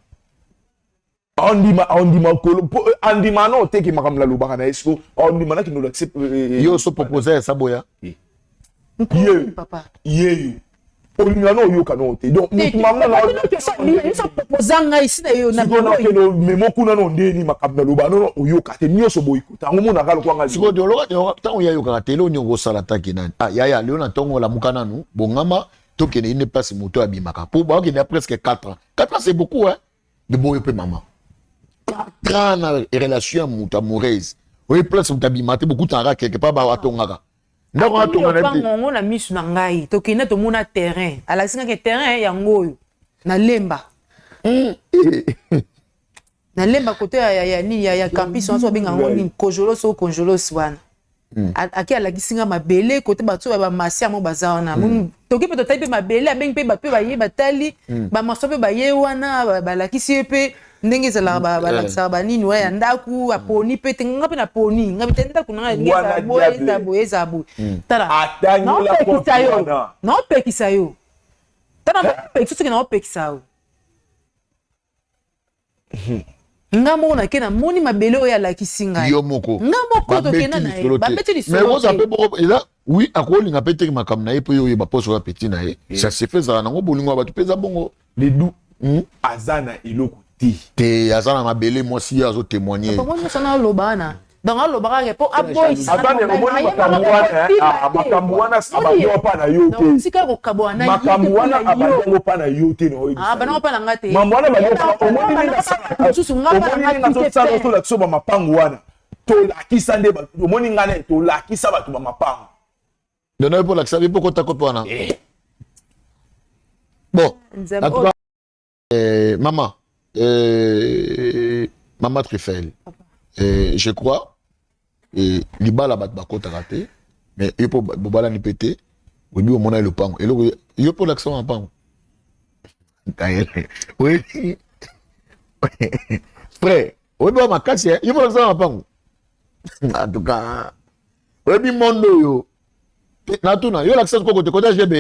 aondima, aondima kolo po andima no oteki makambo nalobaka na ye. Siko aondima nakende olakise? Yo so propose ya saboya. Ye yeyo olinga no oyoka no te, donc mutu mama ngai si na yo. Nakende memo kuna no ndeni makambo naloba nono oyoka te nyonso boyikota yango monaka lokwanga. Sikoyo ntango ye ayokaka te, eloko nini okosala? Taki nani? Ah yaya, lelo na ntongo olamuka nanu, bongama, tokende ine place moto abimaka, po bakokende ya presque 4 ans. 4 ans, c'est beaucoup, hein? De boyo mpe mama, 4 ans na relation ya moto amoureuse, oye place moto abima te, bokutanaka quelque part, atongaka ndako, atonga na ye te. Ngo na misu na ngai, tokende tomona terrain, alakisi ngaki terrain yango oyo nalemba, nalemba kote ya nini, ya campus wana, so babenga yango nini, Kojolos o Konjolos wana. Ake alakisi nga mabele kote bato oyo bamasi yango baza wana. Toki mpe totali mpe mabele, abengi mpe bato mpe baye batali, bamaso mpe baye wana, balakisi ye mpe ndenge ezalaka, balakisaka banini wana ya ndako. Aponi mpe te, nga mpe naponi, nga mpe te ndako na nga ezala boye, ezala boye, ezala boye. Tala, naopekisa yo, naopekisa yo, tala, naopekisa soki naopekisa yo. Nga moko nake namoni mabele oyo alakisi ngai. Yo moko? Nga moko, tokenda na ye, babeti lisolo te. Mpe moko eza oui, akolinga mpe teke makambo na ye mpo ye oyeba mposo oza petit na ye. Ça se fait, ezala nango bolingo ya bato mpe eza bongo. Ledu aza na eloko te. Te, aza na mabele, mwasi ye azotémoigne. Papa nyonso na aloba wana, donc alobaka kaka mpo aboyisa. Makambo wana abango mpa na yo te. Tika kokabwana na Makambo wana abango mpa na yo te. Bango mpa na nga te. Mambo wana omoni ndenge azosala, tolakisa bamapango wana, tolakisa nde omoni ngai naye, tolakisa bato bamapango. Donc nayo mpo olakisa mpo kota kope wana. Bon, en tout cas, maman, maman Trifel, je crois libala bato bakotaka te, mais yo mpo bobalani mpe te, oyebi omona ye lopango eloko, yo mpo olakisa mapango, oyebi frère, oyebi wa makasi, yo mpo olakisa mapango. En tout cas, oyebi monde oyo, natuna yo, olakisa koko te kota gb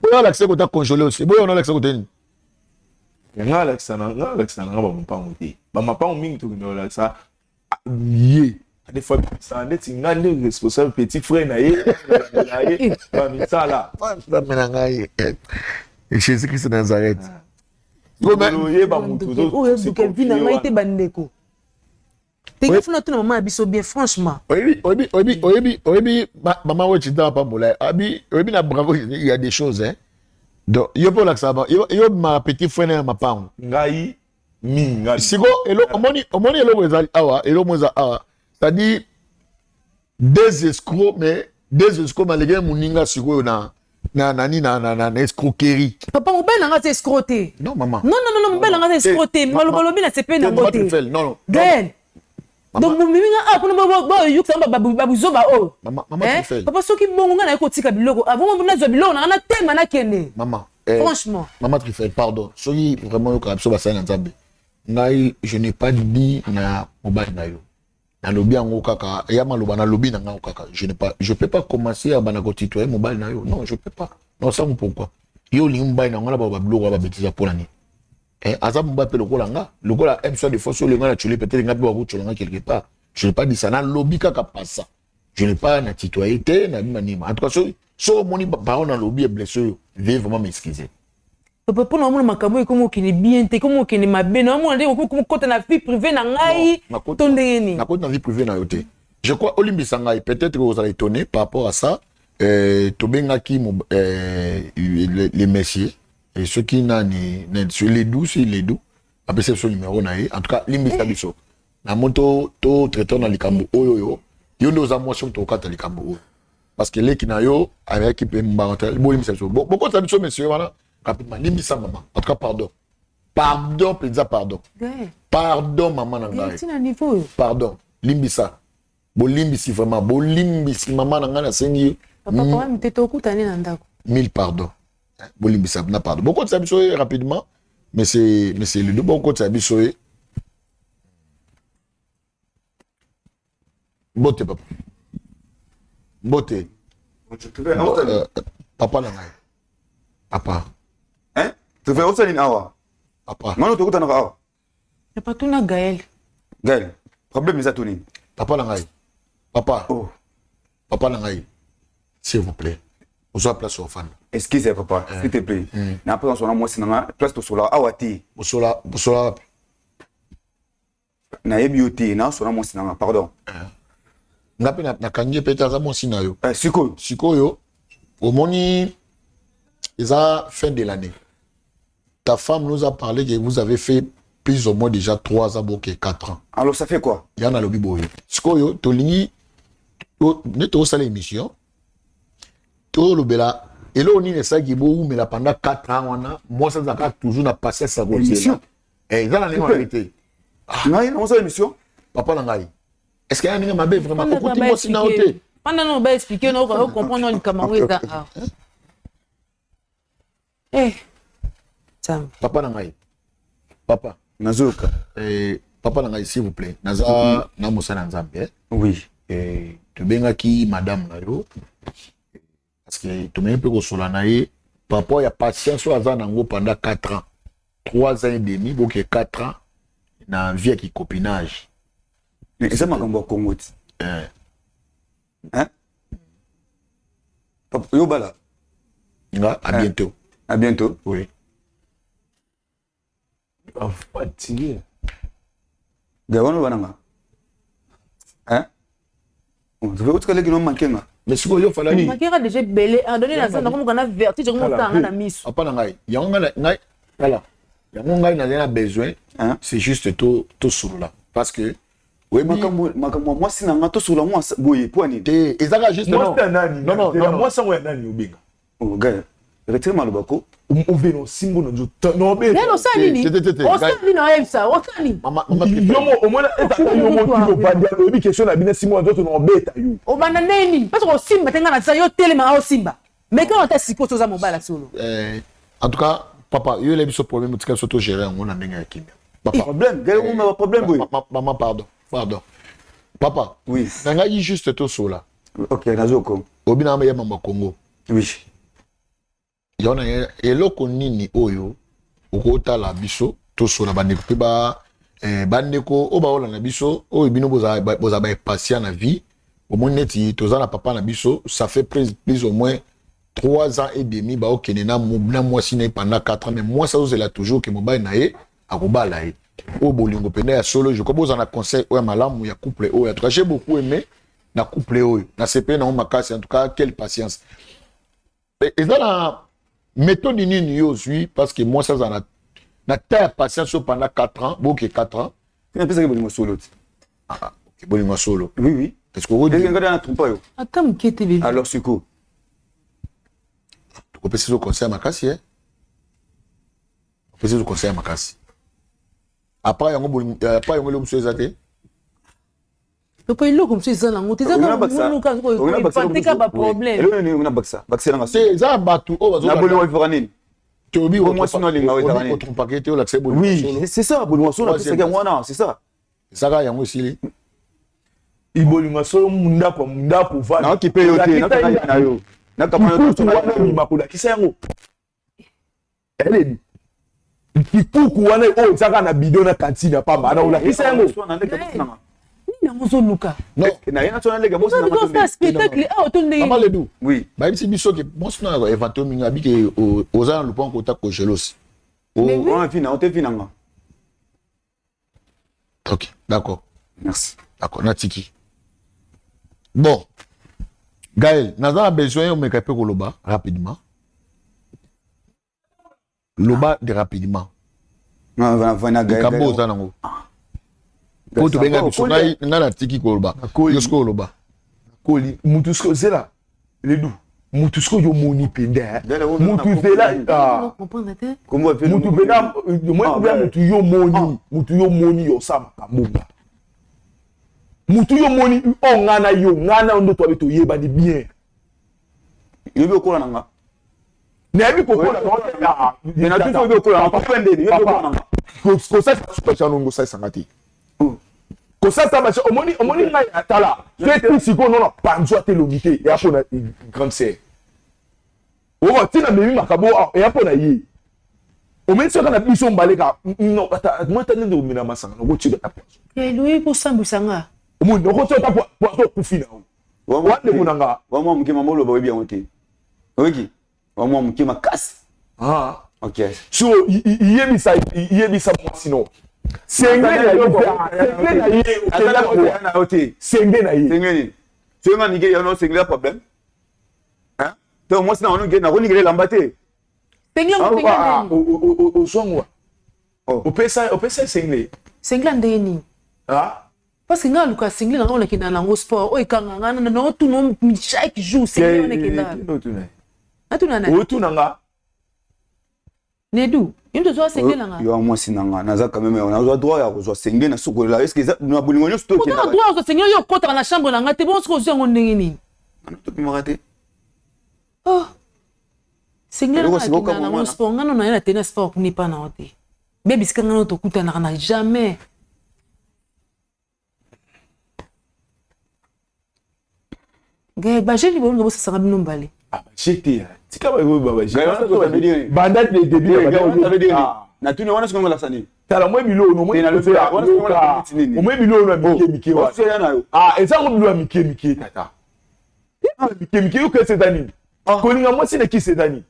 oyo alakisa kota congolais aussi boyo wana, olakisa kote nini? Nga alakisa na nga, alakisa na nga bamapango te. Bamapango mingi tokende kolakisa ye des fois bisa ndeti nga nde responsable, petit frère na ye, na ye bamisala. Nzambe na ngai, Jésus Christ de Nazareth. Oyeba motu. Oyo vi na ngai te, bandeko teke funa tuna mama na biso bien, franchement. Oyebi, oyebi, oyebi, oyebi, oyebi mama oyo tinta pambola abi, oyebi na bravo, il y a des choses, hein. Donc yo mpo olakisa yo ma petit frère na ya mapango. Ngai. Mingi. Siko omoni omoni eloko ezali awa, eloko eza awa, c'est-à-dire des escrocs, mais des escrocs malgré moninga sikoyo na na nani na na na, na escroquerie. Papa, mobali na nga aza escroc te. Non, maman. Non, non, non, mobali na nga aza escroc te. Maloba lobi na sepeli nango te. Non, non. Gaël, donc bomemi nga awa mpona boyokisa babuzoba oyo. Papa, soki bongo nga naye kotika biloko avant, nazwa biloko na nga na tema nakende. Maman. Franchement. Maman Trifel, pardon, soki vraiment yoka biso basali na Nzambe, ngai je n'ai pas dit na mobali na yo, nalobi yango kaka ya maloba, nalobi na ngai kaka, je n'ai pas, je peux pas commencer à bana kotitoyer mobali na yo. Non, je peux pas. Non, sango, pourquoi yo olingi mobali na ngo na babiloko ya babêtises mpona nini? Eh, aza mobali mpe lokola nga, lokola m soit des fois so olinga na tshole, peut-être nga mpe bakotyola nga quelque part. Je n'ai pas dit ça, nalobi kaka pasa, je n'ai pas na tutoyer te na bima nima. En tout cas, so so omoni parole nalobi eblesse oyo, veuillez vraiment m'excuser. Papa, mpona omona makambo oyo ekomi okende bien te, ekomi okende mabe, na omona ndenge okomi kokota na vie privée na ngai to ndenge nini? Nakoti na vie privée na yo te. Je crois olimbisa ngai, peut-être ozala étonné par rapport à ça. Tobengaki les messieurs et soki nani les doux, si les doux apesi biso numéro na ye. En tout cas, limbisa biso na moto to traiteur na likambo oyo. Oyo yo nde oza mwasi, moto okata likambo oyo, parce que leki na yo ayaki mpe mbanga te. Bolimbisa biso, bokotisa biso monsieur wana rapidement. Limbisa mama, en tout cas pardon, pardon mpenza, pardon, pardon mama na ngai. Pardon, limbisa, bolimbisi, vraiment bolimbisi mama na ngai, nasengi. Papa, te tokutani na ndako. Mille pardon, bolimbisa na pardon. Bokotisa biso ye rapidement, monsieur Ludo, bokotisa biso ye. Mbote papa, mbote papa na ngai, papa. Osala nini awa? Papa. Ngano tokutanaka awa. Papa, tuna Gaël. Gaël, problème eza to nini? Papa na ngai, papa. Oh. Papa na ngai, s'il vous plaît, ozwa place ofanda. Excuse papa, s'il te plaît, na présence wana mwasi na nga, place tosola awa te. Osola, osola wapi? Nayebi yo te, nasola mwasi na nga, pardon. Nga mpe nakangi ye mpe te, aza mwasi na yo. Sikoyo. Sikoyo omoni eza fin de l'année, ta femme nous a parlé que vous avez fait plus ou moins déjà 3 ans, boke 4 ans. Alors ça fait quoi? Ya nalobi boye, sikoyo tolingi nde tokosala émission, tolobela eloko nini esalaki bowumela pendant 4 ans wana. Mwasi azalaka toujours na patience ya kotiela, eza na ndenge mabe te. Ngai naosala émission? Papa na ngai, est ce que ya ndenge mabe vraiment okuti mwasi na yo te? Panda no baexpliquer no, ocomprendre likambo yango eza awa. Eh, papa na ngai, papa. Nazoyoka. Eh, papa na ngai, s'il vous plaît, naza na mosala ya Nzambe, eh? Oui. Eh, tobengaki madame na yo parce que tomeki mpe kosola na ye par rapport ya patience oyo aza nango pendant 4 ans, 3 ans et demi, boke 4 ans na vie ya kicopinage. Mais eza makambo ya Congo ti. Eh. Hein? Papa, yo bala. Nga, à bientôt. À bientôt. Oui. Fatigué. Ga wana bananga. Hein? Otika leki no mankenga. Mais sikoyo yo falaki. Makera déjà ebele adonné na zanda komoka na vertige komotanga na miso. Papa na ngai, yango ngai ngai tala, yango ngai nazali na besoin, c'est juste to tosolola parce que makambo makambo ya mwasi na nga, tosolola mwa boye po nini? Te, ezaka juste non. Mwasi ya nani? Non, non. Mwasi yango ya nani obenga? Oh, gars, retire maloba ko. Ovena osimbo na nzoto neno, osala nini? Osala nini? Oyebisa, osala nini? Yomo omona ezaka yo moko ovandi, aloyebi question na bino, simbo na nzoto na obeta yo. Obanda ndenge nini? Parce que osimba te, nga na yo telema, osimba mais quand ata sikoyo toza mobala solo. En tout cas papa, yo elebi biso problème, otika biso togérer yango na ndenge ya kimia. Papa, problème gars, oma problème boye. Mama, pardon, pardon papa. Oui. Na ngai juste tosola. Ok, nazoko. Obi na ya mama Congo. Oui. Yango na eloko nini oyo okotala biso, tosola, bandeko mpe ba bandeko oyo baolanda biso, oyo bino bozala baimpatient na vie. Omoni neti toza na papa na biso, ça fait plus ou moins 3 ans et demi baokende na mwasi na ye pendant 4 ans, mais mwasi azozela toujours ke mobali na ye akobala ye. Oyo bolingo mpenza ya solo. Je crois bozala na conseil oyo ya malamu ya couple oyo. En tout cas, j'ai beaucoup aimé na couple oyo, nasepeli nango makasi. En tout cas, quelle patience! Eza na méthode nini yo ozwi? Parce que mwasi azala na Na temps ya patience oyo pendant 4 ans, boke 4 ans. Napesaki bolingo solo te. Ah, ok, bolingo solo. Oui, oui. Est-ce que okodi? Est-ce que ngai na trompa yo? Ata moke te bebe. Alors sikoyo. Tokopesa biso conseil makasi eh. Opesa biso conseil makasi. Après yango bolingo, après yango eloko mosusu eza te. Papa eloko mosusu eza nango te eza kaka baproblème. Te eza bato oyo bazo. Na bolingo ifaka nini? Tobi mwasi no alinga oyo ezaka nini? Otrompaka te olakisa bolingo. Oui, c'est ça bolingo solo napesaki yango wana, c'est ça. Ezaka yango esili. Ibolingo solo ndako ndako vanda. Naokipe yo te, nakanga na yo. Nakama yo bima kolakisa yango. Eleni kikuku wana oyo ozaka na bidon na cantine ya pamba ana olakisa yango. Nini yango ozoluka? Spectacle awa to ndenge. Mama Ledu. Oui. Bayebisi biso ke mwasi na yo invente mingi abike oza na lupango kota kojelos. Wana fina, ote fina nga. Ok, d'accord. Merci. D'accord, natiki. Bon. Gaël, naza na besoin omeka mpe koloba rapidement. Loba de rapidement. Likambo oza nango. Po tobenga biso ngai ngai natiki koloba. Yo sikoyo oloba. Koli mutu sikoyo zela ledu mutu sikoyo yo moni mpenza mutu zela mutu mpenza omoni mutu yo moni mutu yo moni yo osala makambo nga mutu yo moni oyo nga na yo nga na yo nde toyebi toyebani bien yobi okola na nga nayebi kokola kosalisa kosalisa te kosalisa basi omoni omoni ngai atala soki sikoyo nona panzwa te elongi te eya mpo na grande sœur oko ntina memi makambo awa eya mpo na ye omemi soki na biso mbale ka no ata mwa ta ndenge omela masanga nokotika ta poison eloyi kosambwisa nga omoni nokotika ta poison okufi na yo wa ndeko na nga wa mwa moke mama oloba oyebi yango te oyoki wa mwa moke makasi ah. ok so yebisa yebisa mwasi no senge na ye senge na ye na yo te senge na ye senge nini soki nga nike yo senge ya problème hein to mwasi na wango nakoningela elamba te senge ozwango opesa opesa senge senge ndenge nini ah Parce que nga aluka singlet na nga nakenda na yango sport oyo ekanga nga na otuna chaque jour singlet wana ekenda natuna nani otuna nga Nedu yo moto ozwa singlet na nga yo mwasi na nga naza quand même nazwa droit ya kozwa singlet na sukolela est ce que eza na bolingo nyonso tokenda droit ya kozwa singlet yo okotaka na chambre na nga te bongo soki ozwi yango ndenge nini topimaka te oh singlet na nga nakenda na yango sport nga no naye na tena sport kuna epa na yo te be bisika nga no tokutanaka na jamais Gaël, ba jeunes bolinga bosasaka bino mbale. Ah ba jeu te. Tika ba ba jeu. Banda le début ba natuni wana soki ngolakisa nini tala mwa biloko no omoi biloko na mike mike wana ah eza ngo biloko ya mike mike tata mike mike yo kesi eza nini kolinga mwasi na kisi eza nini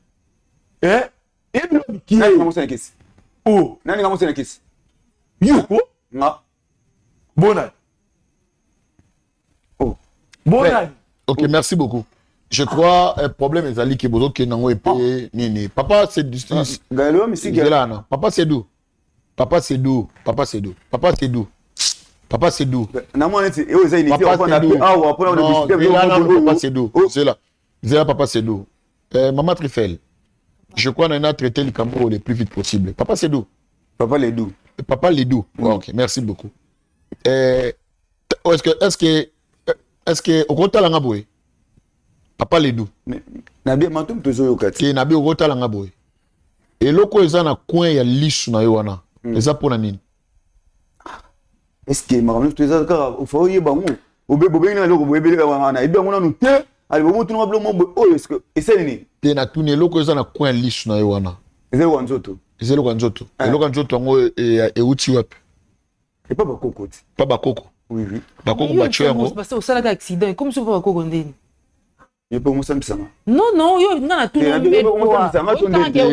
eh ye biloko mike nani mwasi na kisi oh nani nga mwasi na kisi yo nga Bonani. Oh. Bonani. Ok, merci beaucoup. Je crois un problème ezali ke bozo kende yango epe oh. nini. Papa c'est du Gaël misiki. Zela Papa c'est d'où? Papa c'est d'où? Papa c'est d'où? Papa c'est d'où? Papa c'est d'où? Na mwana neti oyo eza initié ofanda pe awa pona na visiter. Papa c'est d'où? Zela. Zela papa c'est d'où? Euh, Maman Trifel. Je crois qu'on a traité le Cameroun le plus vite possible. Papa Sedou. Papa Ledou. Papa Ledou. Oui. Ok, merci beaucoup. Euh, est-ce que, est-ce que, est-ce que, okotala nga boye? Papa Ledou. Nabi matum tozo yoka ti. Nabi okotala nga boye. Eloko eza na coin ya lisu na yo wana. Eza pona nini? Est-ce que makambo nyonso eza kaka fa oyeba yango bobengi na eloko boyebeli wana yebi yango nanu te ali bomotunaka biloko moko oyo est-ce que esali nini te natuni eloko eza na coin ya lisu na yo wana eza eloko ya nzoto eza eloko ya nzoto eloko ya nzoto yango euti wapi epa bakoko ti pa bakoko oui oui bakoko batio yango osalaka accident ekomi soki pa bakoko ndeni Yo pe omosambisanga. Non non, yo nga na tuna mbe. Omosambisanga to nde.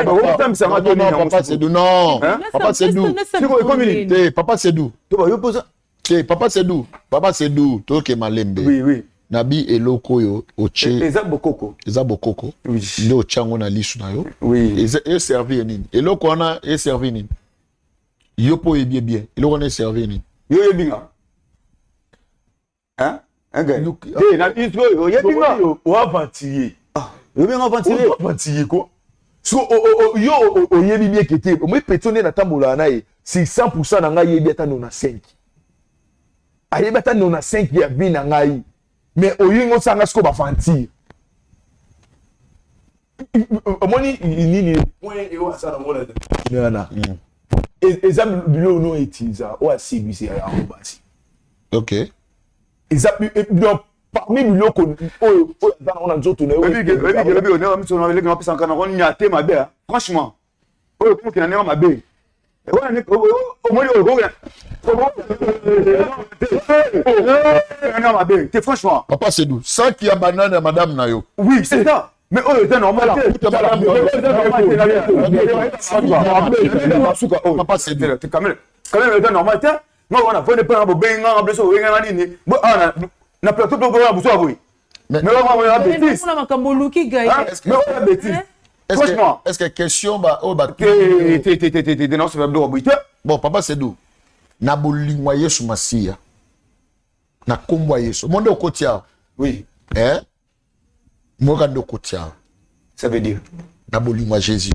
Omosambisanga to nini? Papa Sedou non. Papa Sedou. Siko ekomi nini? Te Papa Sedou. To ba yo posa. Te Papa Sedou. Papa Sedou, toke malembe. Oui oui. Nabi eloko oyo otie. Eza bokoko. Eza bokoko. Oui. Nde otie yango na lisu na yo. Oui. Eza e servir nini? Eloko wana e servir nini? Yo po oyebi bien. Eloko wana e servir nini? Yo oyebi nga. Hein? Hein gars? Eh, na biso oyo oyebi nga. O aventurier. Ah, oyebi nga aventurier. O aventurier ko. So yo oyebi bien que te, moi petit nde natambolaka na ye, si 100% na ngai yebi ata 95. Ayebi ata 95 ya vie na ngai. Mais oyingi osanga siko ba aventure. Omoni nini point oyo aza nango na wana. Eza biloko no utiliser oyo aséduise yango basi. Ok. Eza donc parmi biloko oyo oyo aza nango na nzoto na ye. Oyebi oyebi oyebi oyebi miso na eleki mapesa na konya te mabe franchement. Oyo komokina ndenge mabe. Omoni oyo komokina ndenge mabe te franchement. Papa Sedou, saki ya banane ya madame na yo. Oui, c'est ça. Mais oyo eza normal te. Papa Sedou. Quand même, quand même eza normal te. Nga wana fone pa bobengi nga nga biso obengi nga nini? Bo ana na plateau to boya buso boye. Mais wana wana bêtise. Mona makambo oluki Gaël. Mais wana bêtise. Franchement, est-ce que question ba oyo ba te te te te te te non c'est biloko boye te. Bon papa Sedou, na bolingo ya Yesu Masiya. Na kombo ya Yesu. Monde okoti awa. Oui. Eh? Moka nde okoti awa. Ça veut dire na bolingo ya Jésus.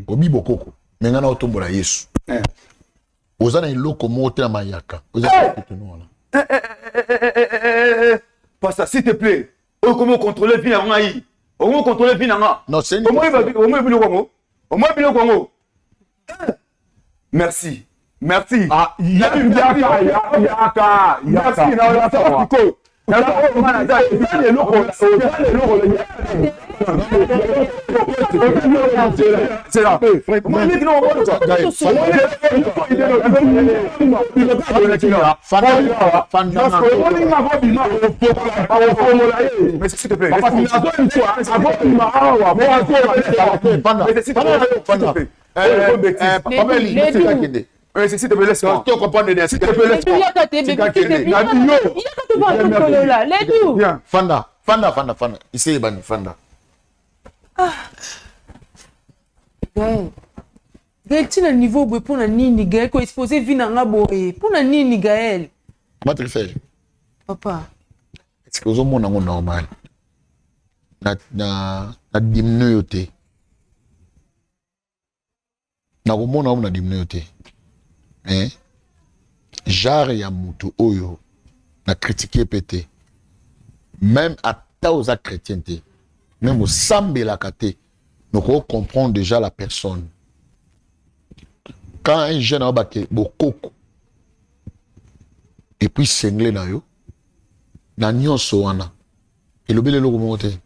Obi bokoko. Mais nga na otombola Yesu. Eh. Oza na eloko moko te na mayaka. Oza na kotono wana. Pasteur, s'il te plaît, oyo komi contrôler vie na ngai. Okomi contrôler vie na nga. Non, c'est une Omoni biloko yango. Omoni biloko yango. Merci. Merci. Ah, yaka, yaka, yaka. Merci na yo sikoyo. S'il te plaît, laisse-moi. S'il te plaît, laisse-moi. Fanda, fanda, fanda, fanda. Isseye bani, fanda. Ah. Gaël. Gaël, tu as niveau boye pour na nini Gaël ko exposer vie na nga boye. Pour na nini Gaël? Matrifel. Papa. Est-ce que ozomona ngo normal? Na na na diminue yo te. Nakomona yo na diminue yo te. Mais genre ya mutu oyo na critiquer pe te. Même ata oza chrétien te, même osambelaka te, mais oko comprendre déjà la personne. Quand un jeune aobake bokoko et puis sengle na yo na nyonso wana elobeli eloko moko te.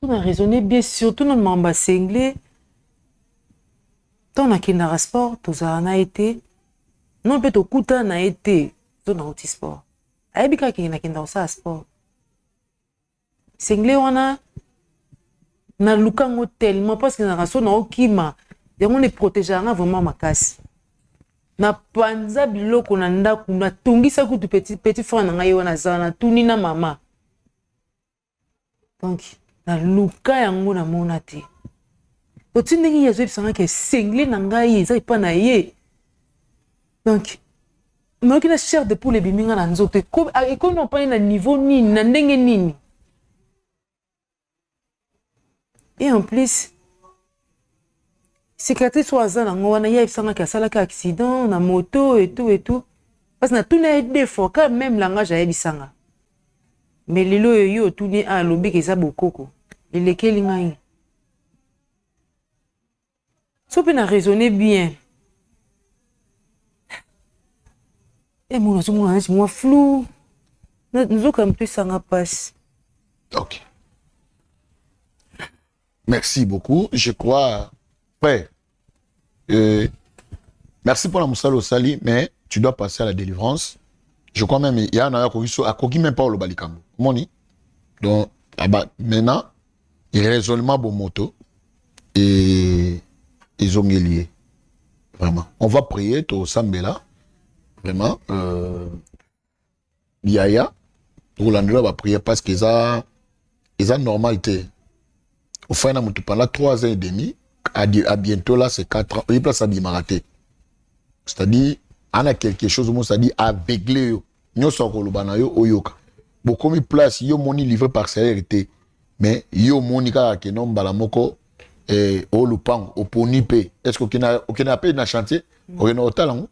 On a raisonné bien, surtout na makambo ya sengle. Ntango nakendaka sport, tozala na ye te. Non mpe tokutana na ye te, to nauti sport. Ayebi kaka kende nakenda kosala sport. Sengle wana naluka yango tellement parce que nazalaka so naokima yango nde protegeaka nga vraiment makasi. Napanza biloko na ndako, natungisa kutu petit, petit frère na ngai ye wana aza wana, natuni na mama. Donc naluka yango namona te. Oti ndenge ye azoyebisa nga ke sengle na ngai eza epa na ye. Donc nayoki na chair de poule ebimi nga na nzoto, ekomi na opani na niveau nini, na ndenge nini. Et en plus cicatrice oyo aza nango wana, ye ayebisa nga ke asalaki accident na moto et tout et tout. Parce que natuni ye deux fois, quand même langage ayebisa nga. Mais lelo oyo yo otuni ye, alobi ke eza bokoko. Elekeli ngai. So pe na raisonner bien. Eh, mona azomona neti mwa flou. Nzoka moto esanga mpasi. Ok. Merci beaucoup. Je crois, frère, merci pour la mosala osali, mais tu dois passer à la délivrance. Je crois même, il y a un akoki même pas oloba likambo. Omoni? Donc, ah bah, maintenant, Raisonnement bomoto et ezongeli ye. Vraiment. On va prier tosambela. Vraiment euh, yaya tokolandela ba prière parce que eza eza normal te. Ofai na moto pendant 3 ans et demi à, à bientôt là c'est 4 ans. Oyebi place abimaka te. C'est-à-dire ana quelque chose mo c'est-à-dire aveugle yo. Nyonso akoloba na yo oyoka. Bokomi place yo moni livré par salaire te. Mais yo omoni kaka ke no mbala moko eh, o lupango oponi mpe est ce que okenda mpe na chantier mm. okenda kotala yango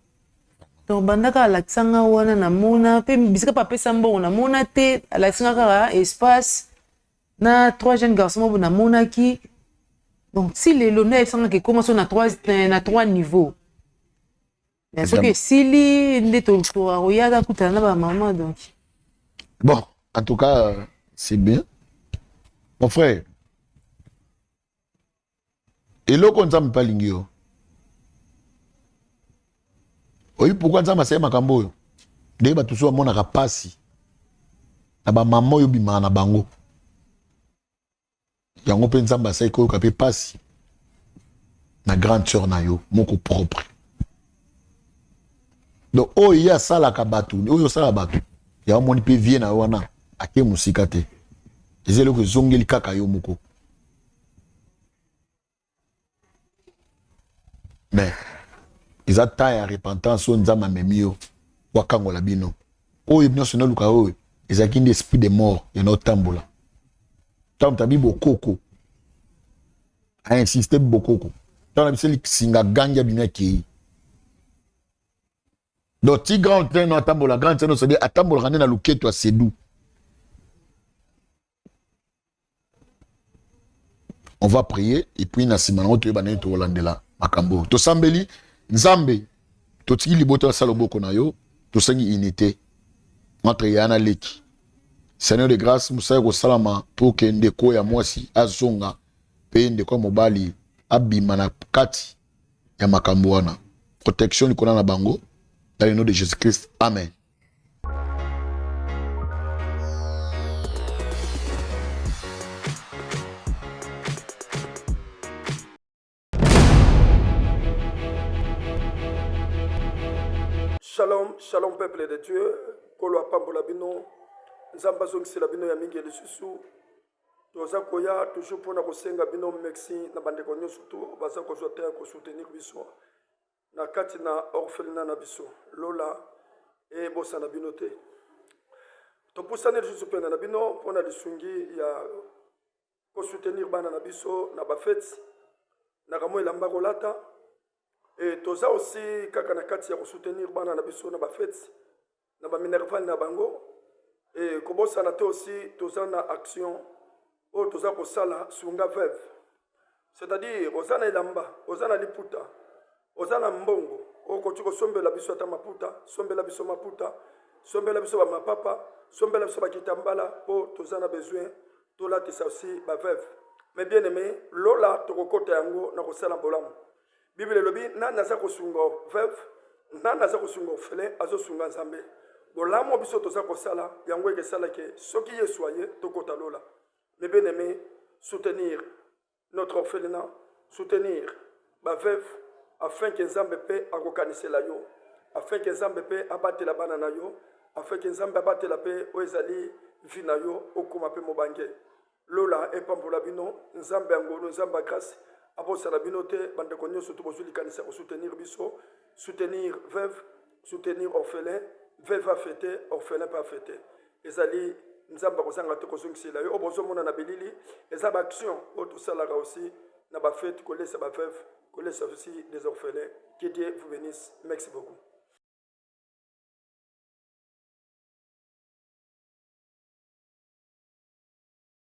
donc banda kaka alakisa nga wana namona mpe bisika mpe apesa mbongo namona te alakisi nga kaka espace na trois jeunes garçons moko namonaki donc ti lelo nde ayebisa nga ke ekoma so na trois, na trois niveau mais soki esili nde tokoyaka kutana na bamama donc bon en tout cas euh, c'est bien mon frère eloko nzambe mpe alingi yo oyebi pourkui nzambe asali makambo oyo ndenge bato mosusu bamonaka mpasi na bamama oyo obimaka na bango yango mpe nzambe asali koyoka mpe mpasi na grande sœur na yo moko propre donc oyo ye asalaka bato oyo osalaka bato yango omoni mpe vie na yo wana ake mosika te eza eloko ezongeli kaka yo moko mais eza temps ya repentance oyo nzambe amemi yo po akangola bino oyo nyonso noluka oyo ezalaki nde esprit de mort ya naotambola ntango moto abi bokoko ainsiste bokoko ntango na biso lisinga gangi abimi akei donc ti grand train no atambola grand train no cest atambolaka nde na loketo ya sedu on va prier et puis na nsima nango toyeba ndenge tokolandela makambo oyo tosambeli nzambe totiki libota basala loboko na yo tosengi unité entre ya na leki seigneur de grâce mosala ekosalama mpo ke ndeko ya mwasi azonga mpe ndeko ya mobali abima na kati ya makambo wana protection likolo na bango dans le nom de jésus christ amen Shalom, shalom peuple de Dieu. Kolo apambola bino. Nzambe azongisela bino ya mingi lisusu. Toza koya toujours mpona kosenga bino merci na bandeko nyonso tu baza kozwa te ya kosoutenir biso na kati na orphelinat na biso. Lola ebosana bino te. Topusani lisusu pene na bino mpona lisungi ya kosoutenir bana na biso na bafeti na kamwa elamba kolata e toza aussi kaka na kati ya kosoutenir bana na biso na bafeti na baminerval na bango e kobosana te aussi toza na action oyo toza kosala sunga veuve c'est-à-dire oza na elamba oza na liputa oza na mbongo okoki kosombela biso ata maputa sombela biso maputa sombela biso bamapapa sombela biso bakitambala mpo toza na besoin tolatisa aussi baveuve mais bien aimé lola tokokota yango na kosala bolamu Bible elobi nani aza kosunga veuve, nani aza kosunga orphelin, azosunga Nzambe. Bolamu biso toza kosala yango ekesala ke soki Yesu aye tokota lola. Mes bien-aimés, soutenir notre orphelinat, soutenir ba veuve afin que Nzambe pe akokanisela yo, afin que Nzambe pe abatela bana na yo, afin que Nzambe abatela pe oyo ezali vie na yo okoma pe mobange. Lola epambola bino, Nzambe ya ngolu, Nzambe ya grace abosana bino te bandeko nyonso to bozwi likanisi ya kosoutenir biso, soutenir veuve, soutenir orphelin, veuve a fete, orphelin pe a fete. Ezali Nzambe akozanga te kozongisela yo. Oyo bozomona na bilili eza ba action oyo tosalaka aussi na ba fete, kolesa ba veuve, kolesa aussi des orphelins. Que Dieu vous bénisse. Merci beaucoup.